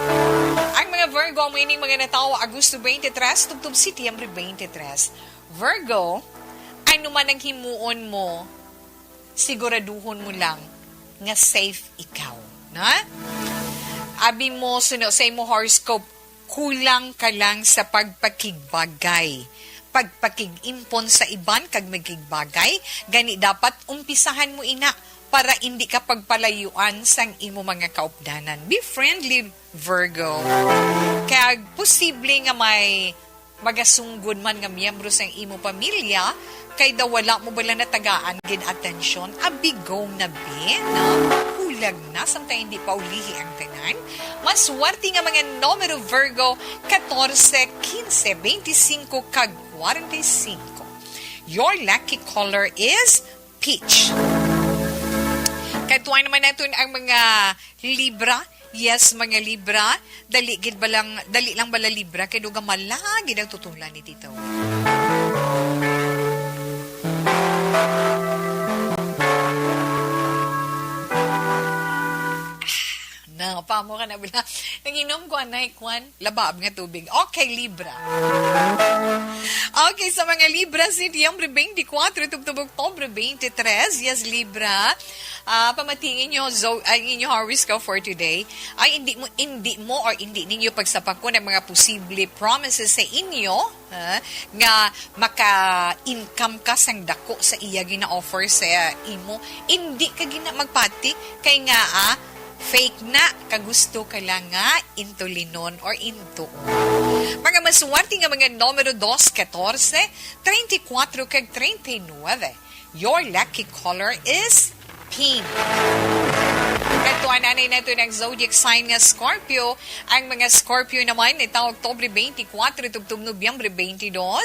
Ang mga Virgo, amo ining mga natawo Agosto twenty-three, tubtob Setyembre twenty-three. Virgo, ano man ang himuon mo, siguraduhon mo lang nga safe ikaw, na? Abi mo, suno sa imo horoscope, kulang ka lang sa pagpakigbagay, pagpakig-impon sa iban kag makigbagay, gani dapat umpisahan mo ina para indi ka pagpalayuan sang imo mga kaupdanan. Be friendly, Virgo. Kag posible nga may magasunggod man nga miyembro sang imo pamilya, kay daw wala mo bala natagaan gid atensyon, abi go na, be, no? Hulag na, samtang hindi pa ulihi ang tanan. Maswerte nga mga numero, Virgo, katorse, kinse, beintisinko, kag kwarenta y cinco. Your lucky color is peach. Katuan naman naton ang mga Libra. Yes, mga Libra. Dali gid ba lang, dali lang bala Libra, kay dugang mala gid ang tutulan ni Tito. Ah, na, pamo ka na bala. Nanginom ko, anay, kwan, labab nga tubig. Okay, Libra. Okay, sa mga Libra, Setyembre twenty-four, tubtob Oktubre twenty-three. Yes, Libra. Ah, pamatingin nyo, Zo-, ang inyo horoscope for today. Ay, hindi mo, hindi mo or hindi ninyo pagsapakon ang mga posible promises sa inyo, ha, nga maka-income ka sang dako sa iya gina-offer sa imo. Hindi ka gina magpati kay nga, ah, fake na, kagusto ka lang nga intulinon or intuon. Mga maswerte nga mga numero dos, katorse, treinta y cuatro, kag treinta y nueve. Your lucky color is pink. Kadtuan anay nato ng zodiac sign nga Scorpio. Ang mga Scorpio naman, nitawag Oktubre twenty-four, tubtob Nobyembre twenty-two.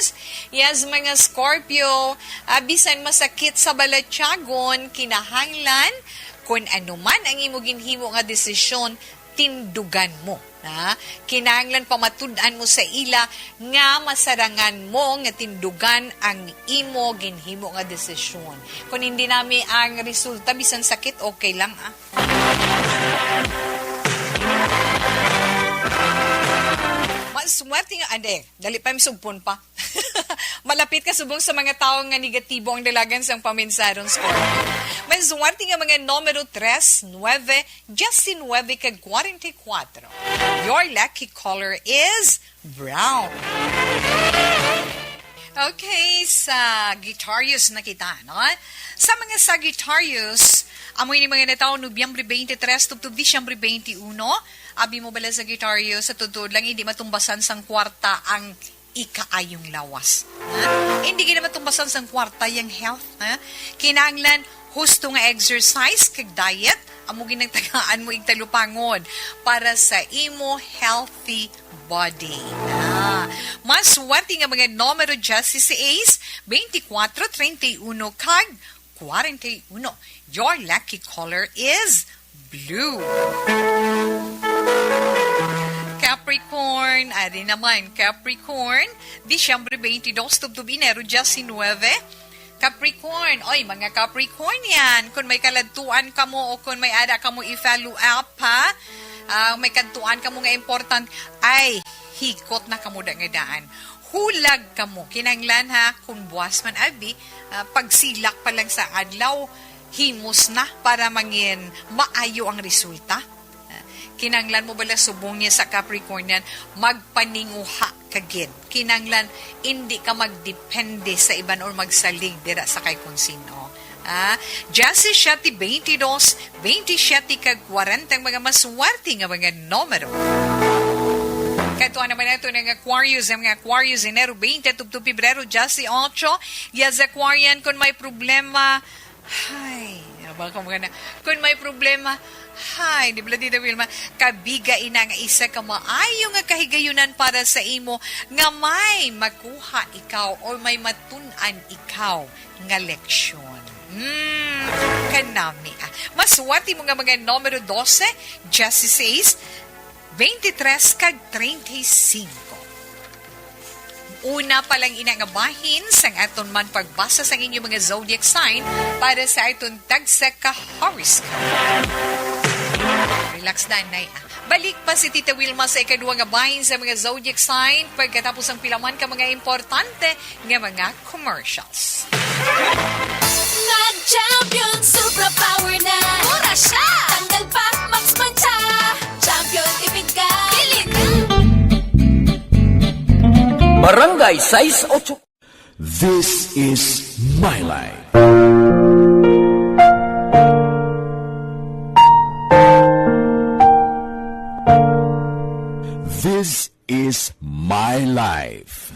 Yes, mga Scorpio, ah, bisan masakit sa balatyagon, kinahanglan, kun ano man ang imo ginhimo nga desisyon, tindugan mo. Ha? Kinahanglan pamatud-an mo sa ila nga masarangan mo nga tindugan ang imo ginhimo nga desisyon. Kung hindi nami ang resulta, bisan sakit, okay lang, ah. Maswerte nga, ade, dali pa, misugpon pa. Malapit ka subong sa mga tawo nga negatibo ang dalagan sang paminsarong Scorpio. Maswerte nga mga numero tres, nueve, diecinueve, kag kwarenta y cuatro. Your lucky color is brown. Okay, Sagittarius na kita, no? Sa mga Sagittarius, amo ini mga natawo Nobyembre twenty-three tubtob Disyembre twenty-one. Abi mo bala, Sagittarius, sa totoo lang, hindi matumbasan sang kwarta ang ikaayong lawas. Ha? Hindi gid matumbasan sang kwarta yang health. Ha? Kinahanglan husto nga exercise kag diet, amo ginatagaan mo igtalupangon para sa imo healthy body. Ah, maswerte nga mga numero dieciséis, veinticuatro, treinta y uno, kag kwarenta y uno. Your lucky color is blue. Capricorn, ari naman, Capricorn, Disyembre twenty-two, tubtob Enero diecinueve. Capricorn, oy, mga Capricornian, kung may kaladtuan kamo o kung may ada kamo i-follow up, ha? Ah, may kadtuan kamo nga important, ay, hikot na kamo da nga daan. Hulag kamo. Kinahanglan, ha, kung buwas man, abi, ah, pagsilak pa lang sa adlaw, himos na para mangin maayo ang resulta. Ah, kinahanglan mo bala subong niya sa Capricornian, magpaninguha ka gid. Kinahanglan indi ka magdepende sa iban or magsalig dira sa kay kung sino. Ah, diyasisiete, baynte dos, baynte siyete kag kwarenta ang mga maswerte nga mga numero. Kadto naman nato na nga Aquarius, ang mga Aquarius, Enero baynte tubtob Pebrero diyesotso. Yes, Aquarian, kung may problema, hay, ano ba kung mga na, kung may problema, hay, di ba, Tita Wilma, kabiga ina nga isa ka maayo nga kahigayunan para sa imo nga may makuha ikaw or may matun-an ikaw nga leksyon. Hmm, kanami, ah. Maswerte mo nga mga numero dose, diyesisais, baynte tres, kag treinta y cinco. Una pa lang ina nga bahin sang aton man pagbasa sang inyo mga zodiac sign para sa aton tagsa ka horoscope. Relax, Danay, ah. Balik pa si Tita Wilma sa ikaduha nga bahin sa mga zodiac sign pagkatapos ang pila man ka mga importante nga mga commercials. Mag-champion, Supra Power na. Mura siya. Tanggal pa, Max Mancha. Champion, tipid ka. Bili na. Barangay sais ocho. This is my life. This is my life.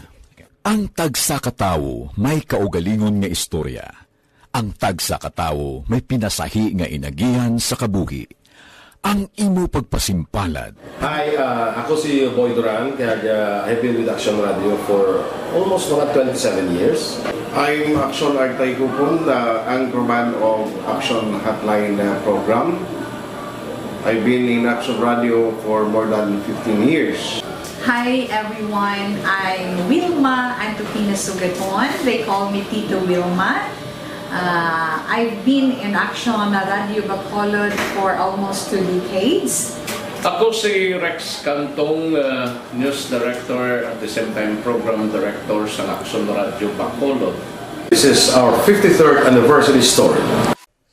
Ang tagsa ka tawo may kaugalingon nga istorya. Ang tagsa ka tawo may pinasahi nga inagihan sa kabuhi. Ang imo pagpasimpalad. Hi, uh, ako si Boy Duran, kag, uh, I've been with Action Radio for almost mga twenty-seven years. I'm Action Artay Kupon, the anchorman of Action Hotline, uh, program. I've been in Action Radio for more than fifteen years. Hi everyone, I'm Wilma Antupina Sugaton. They call me Tito Wilma. Uh, I've been in Action Radio Bacolod for almost two decades. Ako si Rex Cantong, uh, news director, at the same time program director sa Action Radio Bacolod. This is our fifty-third anniversary story.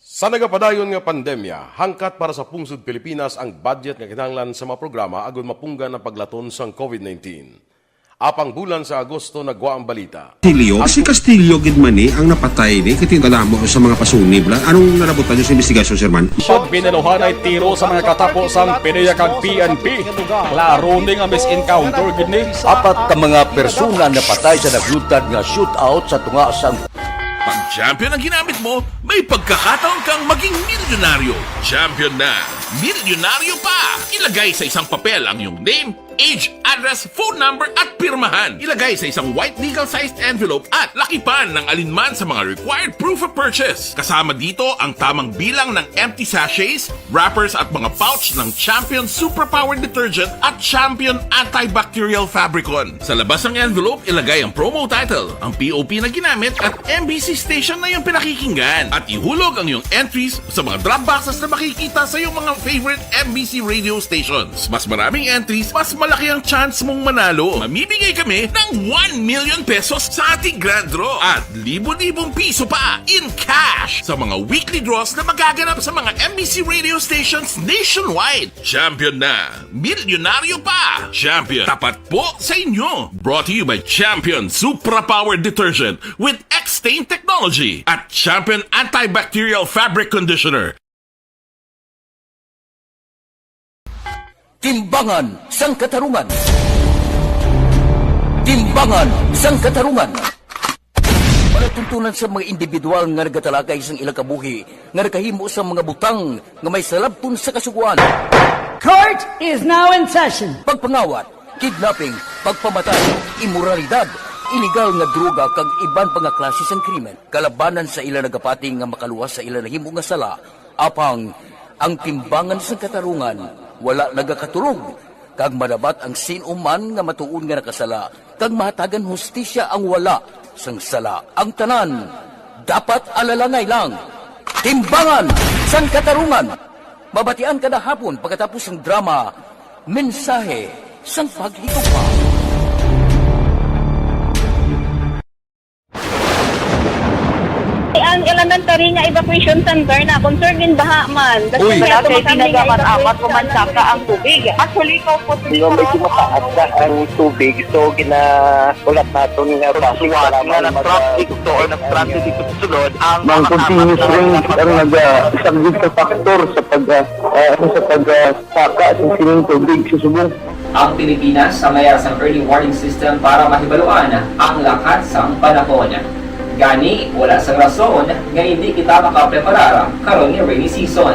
Sa nagapadayon nga pandemya, hangkat para sa pungsod Pilipinas ang budget nga kinahanglan sa mga programa agud mapunggan ang paglaton sang covid nineteen. Apang bulan sa Agosto nagwa ang balita. Castillo, si Castillo gid man ni ang napatay ni, kay tingala mo sa mga pasunib la. Anong nalabutan niyo sa investigasyon, Sir Man? Pag binaluhanay tiro sa mga katapo sang PDEA kag P N P, klaro ni nga mis-encounter gid ni. Apat ka mga persona napatay sa naglutad nga shootout sa tunga sang Pag champion ang ginamit mo, may pagkakataon kang maging milyonaryo. Champion na, milyonaryo pa! Ilagay sa isang papel ang iyong name, age, address, phone number, at pirmahan. Ilagay sa isang white legal-sized envelope at lakipan ng alinman sa mga required proof of purchase. Kasama dito ang tamang bilang ng empty sachets, wrappers, at mga pouch ng Champion Superpower Detergent at Champion Antibacterial Fabricon. Sa labas ng envelope, ilagay ang promo title, ang P O P na ginamit, at M B C station na iyong pinakikinggan. At ihulog ang iyong entries sa mga drop boxes na makikita sa iyong mga favorite M B C radio stations. Mas maraming entries, mas malaki ang chance mong manalo. Mamimigay kami ng one million pesos sa ating grand draw at libo-libong piso pa in cash sa mga weekly draws na magaganap sa mga M B C radio stations nationwide. Champion na! Milyonaryo pa! Champion, tapat po sa inyo! Brought to you by Champion Supra Power Detergent with X-Stain Technology at Champion Antibacterial Fabric Conditioner. Timbangan sang Katarungan. Timbangan sang Katarungan. Palatuntunan sa mga individual nga nagatalakay sang ilang kabuhi nga nakahimo sa mga butang nga may salabton sa Kasugoan. Court is now in session. Pagpangawat, kidnapping, pagpamatay, imoralidad, iligal nga droga kag iban pa nga klase sang krimen kalabanan sa ila nagapati nga makaluwas sa ila nahimo nga sala. Apang ang timbangan sang katarungan wala nagakatulog, kag madabat ang sin-o man nga matuod nga nakasala, kag mahatagan hustisya ang wala sang sala. Ang tanan dapat alalangay lang. Timbangan sang Katarungan. Mabatian kada hapon pagkatapos sang drama, Mensahe sang Paghigugma. Ang Ang elementary nga evacuation center na concern din baha man. Uy. Wala kay tinaga man amat o mansaka ang tubig. Actually, ikaw po, di ba, medyo mataas na ang tubig, so ginahulat naton nga basi nga na-stranded ito or na-stranded ito sa sulod ang mga continuous rain ang nag-, ah, isang big factor sa pag, ah, ah, ano, sa pag, ah, saka sa sining tubig sa subong. Ang Pilipinas sa mayar sang early warning system para mahibaluan ang lakat sang panahon. Gani, wala sang rason nga hindi kita makapreparar karon nga rainy season.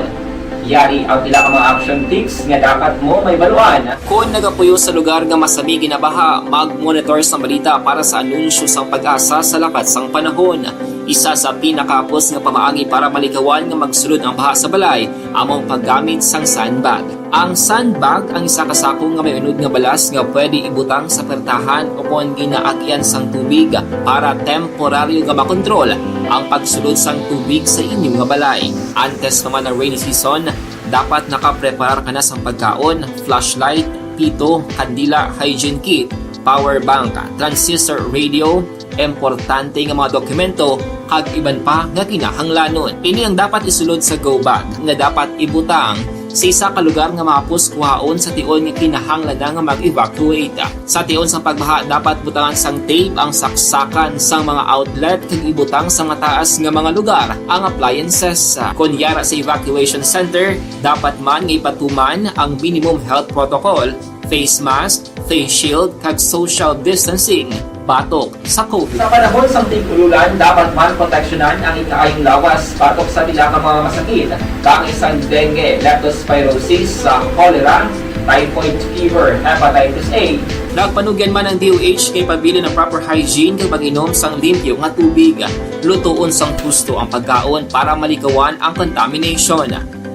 Yari ang pila ka mga action tips nga dapat mo mahibaluan. Kon nagapuyo sa lugar nga masami ginabaha, mag-monitor sa balita para sa anunsyo sang PAGASA sa lakat sang panahon. Isa sa pinakahapos nga pamaagi para malikawan nga magsulod ang baha sa balay amo ang paggamit sang sandbag. Ang sandbag ang isa ka sako nga may unod nga balas nga pwede ibutang sa pertahan o kon ginaagyan sang tubig para temporaryo nga makontrol ang pagsulod sang tubig sa inyo nga balay. Antes pa man ang rainy season, dapat nakapreparar ka na sang pagkaon, flashlight, pito, kandila, hygiene kit, power bank, transistor radio, importante nga mga dokumento, kag iban pa nga kinahanglanon. Ini ang dapat isulod sa go bag nga dapat ibutang sa isa ka lugar nga mahapos kuhaon sa tion nga kinahanglan na nga mag-evacuate. Sa tion sang pagbaha, dapat butangan sang tape ang saksakan sang mga outlet kag ibutang sa mataas nga mga lugar ang appliances. Kon yara sa evacuation center, dapat man nga ipatuman ang minimum health protocol, face mask, face shield, kag social distancing batok sa COVID. Sa panahon sang tig-ululan, dapat man proteksyonan ang ikaayong lawas batok sa pila ka mga masakit, kaangay sang dengue, leptospirosis, sa cholera, typhoid fever, hepatitis A. Nagpanugyan man ang D O H nga ipabilin ang proper hygiene kag pag-inom sang limpyo nga tubig. Lutoon sang husto ang pagkaon para malikawan ang contamination.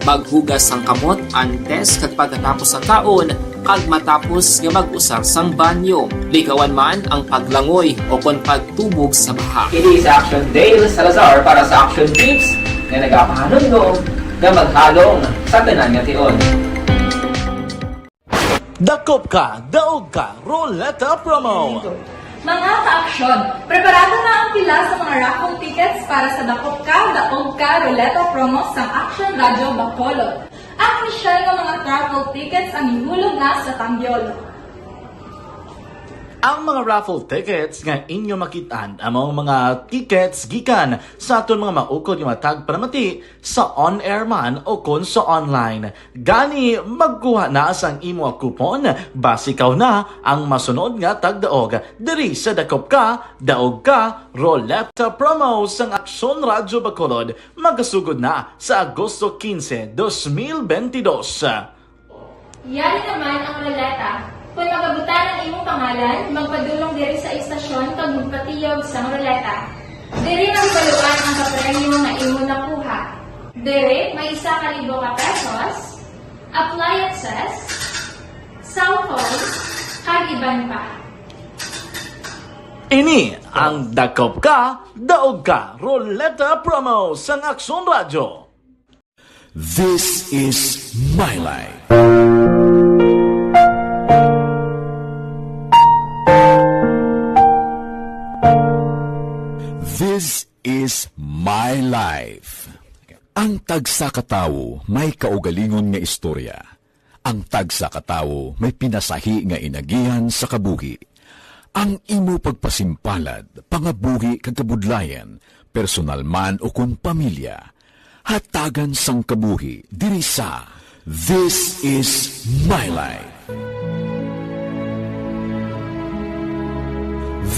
Maghugas sang kamot antes kag pagkatapos sang kaon, kag matapos nga mag-usar sang banyo. Likawan man ang paglangoy o kon pagtubog sa baha. Ini si Action Dale Salazar para sa Action Tips nga nagapahanumdom nga maghalong sa tanan nga tion. Dakop Ka, Daog Ka, Roleta Promo. Mga ka-aksyon, preparado na ang pila sa mga raffle tickets para sa Dakop Ka, Daog Ka, Roleta Promo sang Action Radio Bacolod. Ang inisyal nga mga raffle tickets ang ihulog na sa tambyol. Ang mga raffle tickets nga inyo makit-an amo ang mga tickets gikan sa aton mga maukod nga mga tagpanamati sa on-air man o kon sa online. Gani, magkuha na sang imo coupon, basi ikaw na ang masunod nga tagdaog diri sa Dakop Ka, Daog Ka, Roleta Promo sang Aksyon Radyo Bacolod, magasugod na sa Agosto quince, dos mil veintidós. Yari naman ang roleta. Kung magabutang ang imong pangalan, magpadulong diri sa istasyon kag magpatiyog sang roleta. Diri mahibaluan ang kapremyo nga imo nakuha. Diri may isa ka libo ka pesos, appliances, cellphone, kag iban pa. Ini ang Dakop Ka, Daog Ka, Roleta Promo sang Aksyon Radyo. This is my life. This is my life. Ang tagsa ka tawo may kaugalingon nga istorya. Ang tagsa ka tawo may pinasahi nga inagihan sa kabuhi. Ang imo pagpasimpalad, pangabuhi kag kabudlayan, personal man o kon pamilya, hatagan sang kabuhi diri sa This Is My Life.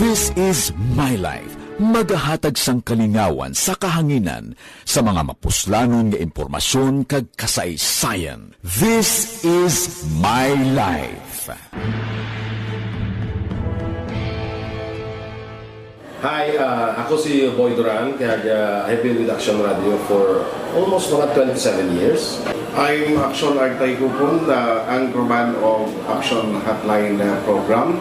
This Is My Life, magahatag sang kalingawan sa kahanginan sa mga mapuslanon nga impormasyon kag kasaysayan. This Is My Life. Hi, uh, ako si Boy Duran, kag, uh, I've been with Action Radio for almost mga twenty-seven years. I'm Action Artay Kupon, the anchorman of Action Hotline, uh, program.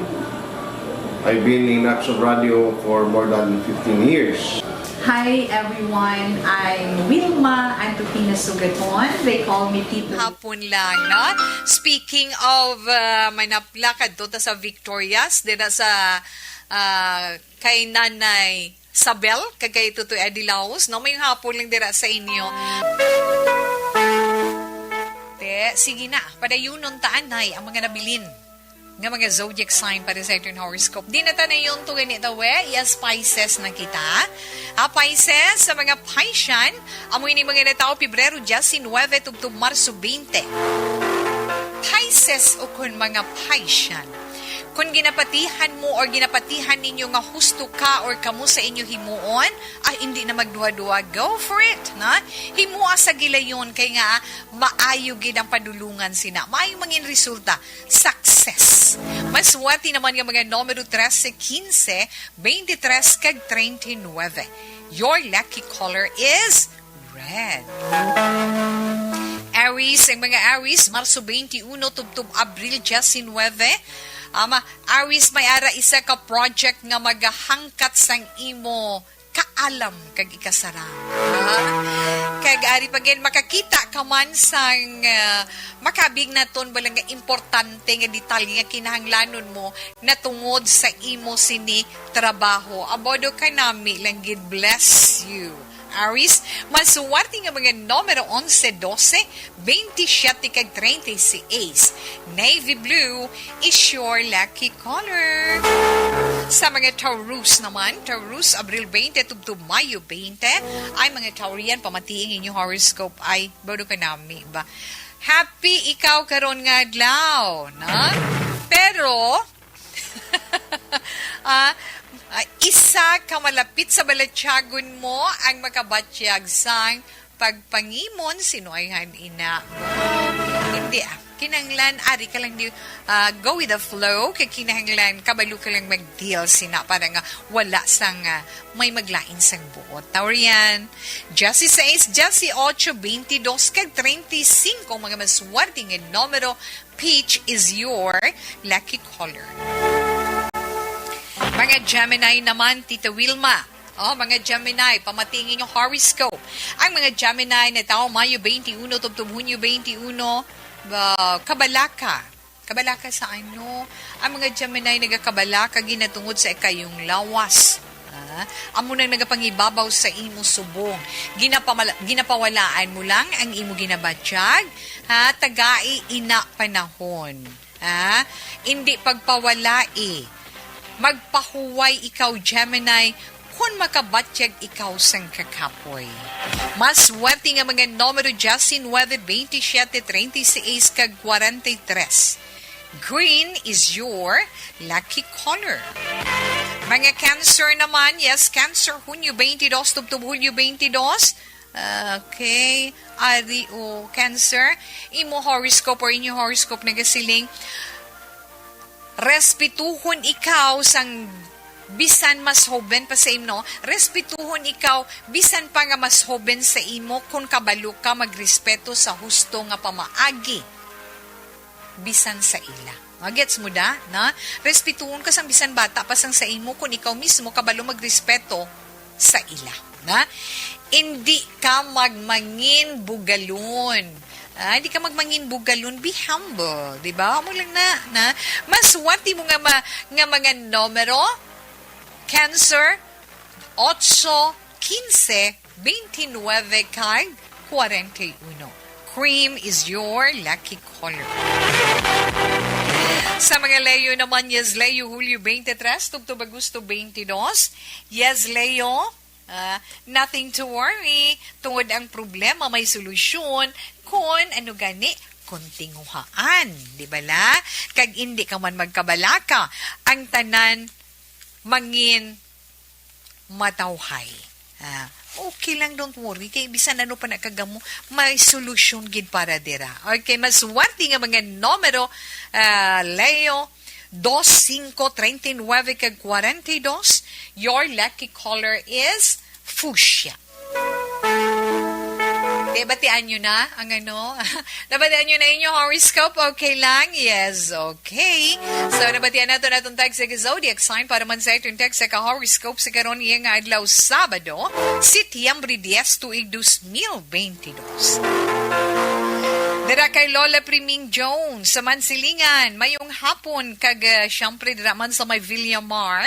I've been in Action Radio for more than fifteen years. Hi everyone, I'm Wilma Antupina Sugaton. They call me Tito. Hapon lang, no? Speaking of, uh, may naplakad to ta sa Victorias, dira sa, uh, kay Nanay Sabel, kag kay Tutoy Adilaos, no? May hapon lang dira sa inyo. Te, sige na, padayunon ta anay ang mga nabilin nga mga zodiac sign para sa aton horoscope. Di na ta na yun to gani ta, we. Yes, Pisces na kita. Ah, Pisces, sa mga Piscean, amo ini mga natawo Pebrero diecinuebe tubtob Marso twenty. Pisces ukon mga Piscean, kung ginapatihan mo or ginapatihan ninyo nga husto ka or kamo sa inyo himuon, ah, hindi na magduha-duha. Go for it, na? Himoa sa gilayon kay nga maayo gid ang padulungan sina. Maayo mangin resulta. Success. Mas swerte naman nga mga numero trese, quince, veintitrés, kag treinta y nueve. Your lucky color is red. Aries, ang mga Aries, Marso twenty-uno tubtob Abril diecinuebe. Ama, Aries, may ara isa ka project nga magahangkat sang imo kaalam kag ikasarang. Ha? Kag ari pa gid, makakita ka man sang, ah, makabig naton bala nga importante nga detalye nga kinahanglanon mo natungod sa imo sini trabaho. Abodo ka nami lang gid, bless you. Aries, maswerte nga mga numero onse, dose, veintisiete kag treinta y seis. Navy blue is your lucky color. Sa mga Taurus naman, Taurus, Abril twenty tubtob Mayo twenty, ay mga Taurian, pamati ang inyong horoscope ay, baro ka nami ba? Happy ikaw karon nga adlaw, no? Pero, ah, ah, isa ka malapit sa balatyagon mo ang makabatyag sang pagpangimon, sinuayhan ina. Hindi, ah. Kinahanglan, ari ka lang di, ah, go with the flow. Kay kinahanglan, kabalo ka lang mag-deal sina para nga wala sang, ah, may maglain sang buot. Taurian, dieciséis, dieciocho, veintidós, kag treinta y cinco, mga maswerte nga numero. Peach is your lucky color. Mga Gemini naman, Tita Wilma. Oh, mga Gemini, pamatingin yung horoscope. Ang mga Gemini na tao, Mayo twenty-one, tubtob Hunyo twenty-one, ba, kabalaka. Kabalaka sa ano? Ang mga Gemini nagakabalaka ginatungod sa ikayong lawas. Ah, amo nang nagapangibabaw sa imo subong. Ginapamala-, ginapawalaan mo lang ang imo ginabatyag, ha? Tagai ina panahon. Ha? Indi pagpawalai. Magpahuway ikaw, Gemini, kon makabatyag ikaw sang kakapoy. Maswerte nga mga numero diecinuebe, veintisiete, treinta y seis, kag cuarenta y tres. Green is your lucky color. Mga Cancer naman, yes, Cancer, Hunyo twenty-two, tubtob Hulyo twenty-two. Okay, ari o Cancer, imo horoscope or inyo horoscope nagasiling, respetuhon ikaw sang bisan mas hoben pa sa imo, respetuhon ikaw bisan pa nga mas hoben sa imo, kung kabalo ka magrespeto sa husto nga pamaagi bisan sa ila. Ah, gets mo da, na? Respetuhon ka sang bisan bata pa sang sa imo, kung ikaw mismo kabalo magrespeto sa ila, na? Hindi ka magmangin bugalon. Ah, hindi ka magmangin bugalon, be humble, di ba? Amo lang na, na? Maswerte mo nga ma-, nga mga numero, Cancer, ocho, quince, veintinueve, kag cuarenta y uno. Cream is your lucky color. Sa mga Leo naman, yes, Leo, Hulyo twenty-three, tubtob Agosto twenty-two. Yes, Leo, ah, nothing to worry. Tungod ang problema, may solusyon. Kon ano gani, kon tinguhaan, di ba la? Kag indi ka man magkabalaka, ang tanan mangin matawhay. Ah, okay lang, don't worry. Kay bisan ano pa na kagamo, may solusyon gid para dira. Okay, maswerte nga mga numero, ah, Leo, dos, singko, treinta y nueve, kag cuarenta y dos. Your lucky color is fuchsia. Te, batian nyo na ang ano? Nabatian nyo na inyo horoscope? Okay lang? Yes, okay. So, nabatian nato natong tag sa zodiac sign para man sa itong tag sa ka-horoscope sa karon iya nga adlaw, Sabado, Setyembre diez, tuig dos mil veintidos. Dira kay Lola Priming Jones sa Mansilingan, mayong hapon, kag, ah, siyempre, dira man sa may Villamar,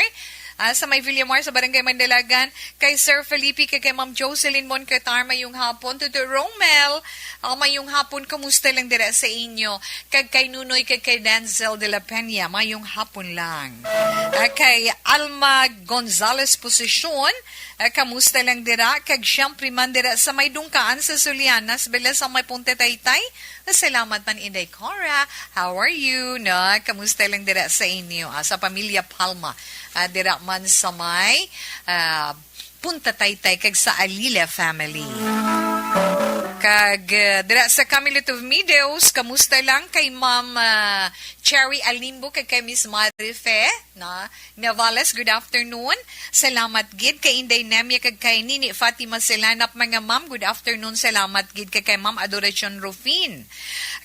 Ah, sa may Villamar, sa Barangay Mandalagan, kay Sir Felipe, kay, kay Ma'am Jocelyn Moncatar, mayong hapon. Tuto Romel, ah, mayong hapon, kamusta lang dira sa inyo? Kag kay Nunoy, kag kay Denzel de la Peña, mayong hapon lang. Ah, kay Alma Gonzalez Posisyon, ah, kamusta lang dira? Kag siyempre man dira sa may Dungkaan sa Sulianas, bala sa may Punta Taytay, Salamat man, Inday Cora. How are you? No? Kamusta lang dira sa inyo? Ah, sa pamilya Palma. Ah, dira man sa may, ah, Punta Taytay kag sa Alila family. Kag, ah, dira sa Camelot of Meadows, kamusta lang kay Ma'am, ah, Cherry Alimbo kag kay Miss Marife? Na, Navales, good afternoon. Salamat gid kay Inday Nemia kag kay Nini Fatima Selanap, mga ma'am. Good afternoon. Salamat gid kay, kay Ma'am Adoracion Rufin,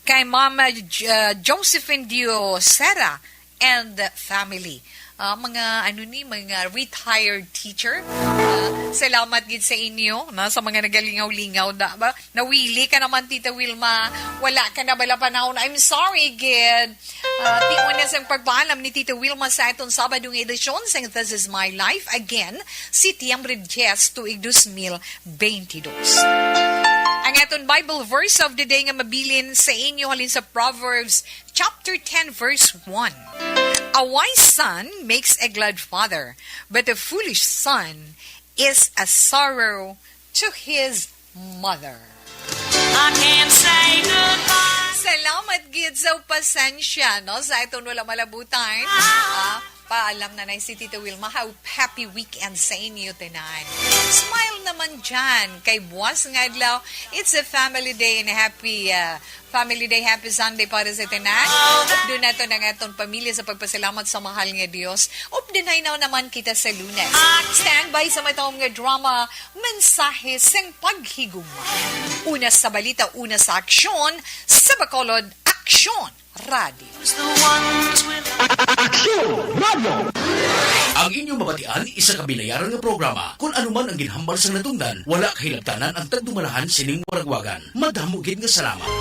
kay Ma'am, uh, J-, uh, Josephine Diosera and family. Ah, mga ano ni, mga retired teacher. Ah, salamat gid sa inyo, na, sa mga nagalingaw-lingaw da ba. Nawili ka naman, Tita Wilma. Wala ka na bala panahon. I'm sorry, gid. Ah, tion na sang pagpaalam ni Tita Wilma sa aton Sabado nga edisyon sang This Is My Life. Again, September diyes, tuig dos mil bentidós. Ang aton Bible verse of the day nga mabilin sa inyo halin sa Proverbs chapter ten, verse one. A wise son makes a glad father, but a foolish son is a sorrow to his mother. I can't say goodbye. Salamat gid sa pasensya, no? Sa aton wala malabutan. Ah, paalam na na si Tito Wilma. How happy weekend sa inyo tanan. Smile naman dyan. Kay buwas nga adlaw, it's a family day and happy, ah, family day. Happy Sunday para sa tanan. Doon nato na nga aton pamilya sa pagpasalamat sa mahal nga Dios. Updinay na naman kita sa Lunes. Stand by sa matawag nga drama. Mensahe sing paghigugma. Una sa balita, una sa aksyon, sa Bacolod, Aksyon Radio. Aksyon Radio. Ang inyong mabatian, isa ka binayaran nga programa. Kung ano man ang ginhambal sang natungdan, wala kahilabtanan ang tagdumalahan sining waragwagan. Madamo gid nga salamat.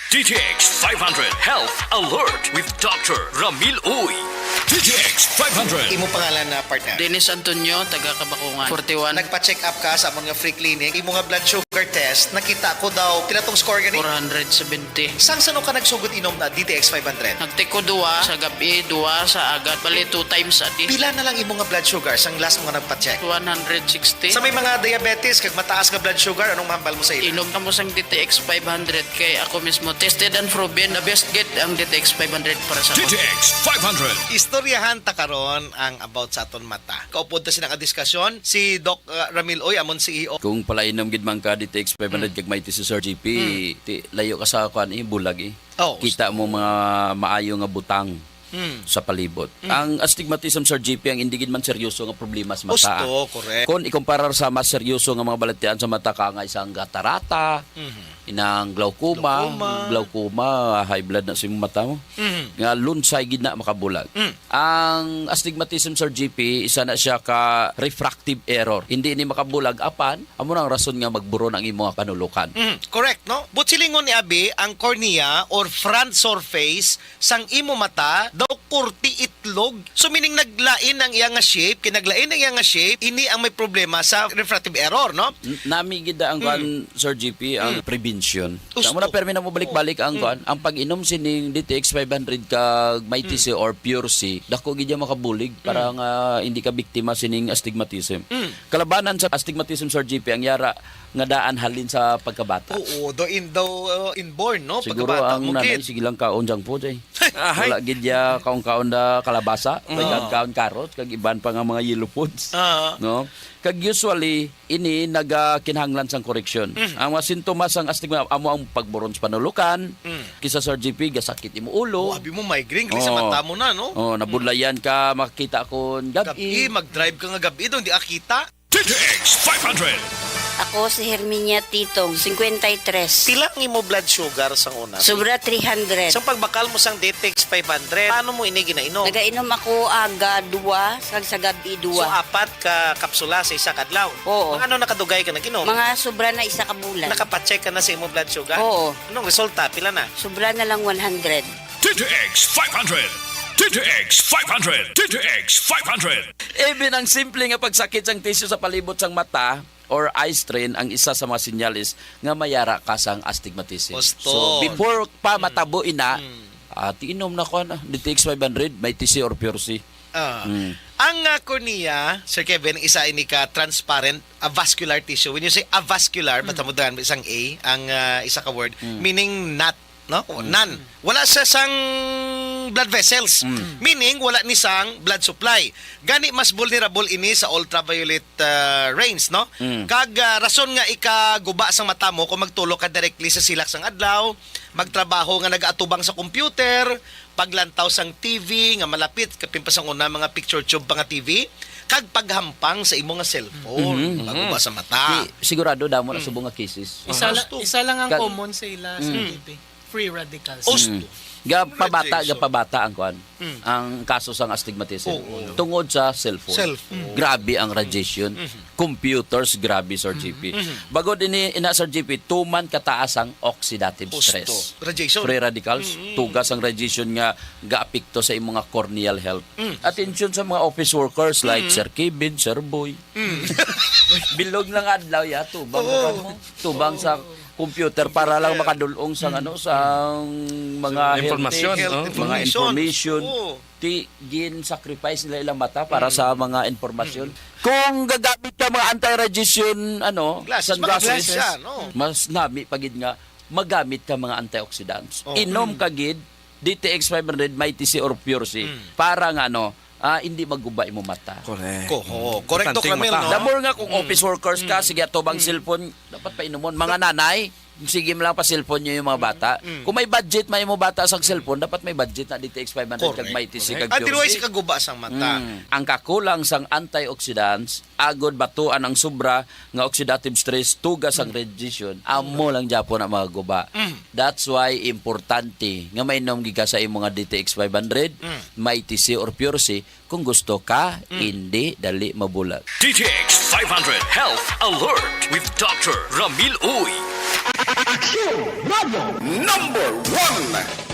D T X five hundred Health Alert with Doctor Ramil Uy. D T X five hundred. Imo pangalan na, partner? Dennis Antonio, taga Kabakungan, forty-one. Nagpa-check up ka sa amon nga free clinic. Imo nga blood sugar test, nakita ko daw, pila tong score gani? Four hundred seventy. Sang sano ka nagsugod inom na D T X five hundred? Nagtiko duwa sa gab-i, duwa sa agad. Bali, two times a day. Pila na lang imo nga blood sugar sang last mo nga nagpa-check? One hundred sixty. Sa may mga diabetes kag mataas nga blood sugar, anong mahambal mo sa ila? Inom na mo sang D T X five hundred kay ako mismo tested and proven, the best gid ang D T X five hundred para sa D T X five hundred. Istoryahan ta karon ang about sa aton mata. Kaupod ta sina nga diskasyon, si Doc, uh, Ramil Uy, amon C E O. Kung palainom gid man ka D T X five hundred Mm. kag may T C Sir G P, Mm. ti, layo ka sa kuan, eh, bulag, eh. Oh. Kita mo mga maayo nga butang Mm. sa palibot. Mm. Ang astigmatism, Sir G P, ang hindi gid man seryoso nga problema sa mata. Gusto, correct. Kung ikumparar sa mas seryoso nga mga balatian sa mata, ka nga isang katarata, Mhm. inang glaucoma, Glaucoma. glaucoma, high blood na sa imong mata mo. Mhm. Nga lunsay gid na makabulag. Mm. Ang astigmatism, Sir G P, isa na siya ka refractive error. Hindi ni makabulag apan amo na ang rason nga magburon ang imo panulukan. Mm, correct, no? But silingon ni Abi, ang cornea or front surface sang imo mata daw kurti itlog. So, meaning naglain ang iya nga shape, kinaglain ang iya nga shape, ini ang may problema sa refractive error, no? N-, nami gid ang Mm. kuan, Sir G P, ang Mm. prevention. Gusto. Amo na, permi na mo balik-balik ang Mm. kuan, ang pag-inom sining D T X five hundred kag Mighty Mm. C or Pure C, dako gid iya makabulig para Mm. nga hindi ka biktima sining astigmatism. Mm. Kalabanan sa astigmatism, Sir G P, ang yara nga daan halin sa pagkabata. Oo, do in, do, uh, inborn, no? Siguro Pagkabata ang mo, nanay, kid. Sige lang kaon junk food, eh. Ahay. Wala gid ya kaon-kaon na kalabasa, Mm. wala kaon carrot, kag iban pa nga mga yellow foods. Ah. No? Kag usually, ini nagakinahanglan sang koreksyon. Mm. Ang mga sintomas sang astigma, amo ang pagburon sa panulukan, Mm. kisa, Sir G P, gasakit imo ulo. Oh, abi mo, migraine, kisa Oh. mata mo na, no? Oh, nabudlayan ka, makita kon gab-i. Gab-i, mag-drive ka nga gab-i, dong di akita. D T X five hundred. Ako si Herminia Titong, cincuenta y tres. Pila ang imo blood sugar sang una? Sobra three hundred. Sa pagbakal mo sang D T X five hundred, paano mo ini ginainom? Nagainom ako aga, dua, kag sa gab-i, So, dua. apat ka kapsula sa isa ka adlaw? Oo. Mga ano nakadugay ka nag-inom? Mga sobra na isa ka bulan. Nakapacheck ka na sa imo blood sugar? Oo. Anong resulta? Pila na? Sobra na lang one hundred. D T X five hundred. D T X five hundred, D T X five hundred. Even ang simple nga pagsakit sang tisyu sa palibot sang mata or eye strain ang isa sa mga sinyalis nga mayara ka sang astigmatism. Poston. So, before pa matabo ina, ah, tiinom na ko na, D T X five hundred, Mighty C or Pure C. Ah. Mm. Ang, ah, cornea, Sir Kevin, isa ini ka transparent avascular tissue. When you say avascular, mm, ba't mo daan isang A, ang, ah, isa ka word, mm, meaning not, no? O, mm, none. Wala siya sang blood vessels. Mm. Meaning, wala ni sang blood supply. Gani, mas vulnerable ini sa ultraviolet, ah, rays, no? Mm. Kag, ah, rason nga ikaguba sang mata mo kung magtulok ka directly sa silak sang adlaw, magtrabaho nga nagaatubang sa computer, paglantaw sang T V nga malapit, kapin pa sang una, mga picture tube pa nga T V, kag paghampang sa imo nga cellphone, mhm, bago ba sa mata. Di, sigurado damo na subong nga cases. Isa, ah, la-, isa lang ang Ka- common sa ila sa, mm, T V. Free radicals. Osto. Mm. Gapabata, congratulations, gapabata ang kuan. Mm. Ang kaso sang astigmatism. Oo. Tungod sa cellphone. Cellphone. Grabe ang radiation. Mhm. Computers, grabe, Sir G P. Mhm. Bagod ini, ina, Sir G P, tuman kataas ang oxidative stress. Husto. Radiation. Free radicals, mm, tugas ang radiation nga gaapekto sa imong nga corneal health. Mm. Atensyon sa mga office workers like, mm, Sir Kevin, Sir Boy. Mm. Bilog lang adlaw, ya, tubang, oo, ano, tubang sa computer para lang makadulong sa, mm, ano, sa mga health, impormasyon, health, no? Mga information. Information. Oo. Ti gin-sacrifice nila ilang mata para, mm, sa mga impormasyon. Mm. Kung gagamit ka mga anti-radiation, ano, glasses, sunglasses, mga glasses, yan, oh, mas nami pa gid nga magamit ka mga antioxidants. Oh. Inom, mm, ka gid D T X five hundred, Mighty C or Pure C, mm, para nga, ano, ah, hindi maguba imong mata. Correct. Ko-, oo. Correct, Doc Ramil, no? The more nga kung, mm, office workers ka, mm, sige, atubang, mm, cellphone, dapat painumon. Mga nanay, sige mo lang pa cellphone niyo yung mga bata. Mm. Kung may budget may mo bata sa cellphone, dapat may budget na D T X five hundred kag, correct, may tisig, correct, kag Pure C. Otherwise, ikaguba sang mata. Mm. Ang kakulang sang antioxidants, agod batuan ang sobra nga oxidative stress, tuga sang, mm, radiation, amo lang gyapon ang mga guba. Mm. That's why importante nga mainom gid ka sa imo nga D T X five hundred, mm, Mighty C or Pure C, kung gusto ka, mm, hindi dali mabulag. D T X five hundred Health Alert with Doctor Ramil Uy. Action Radio number one.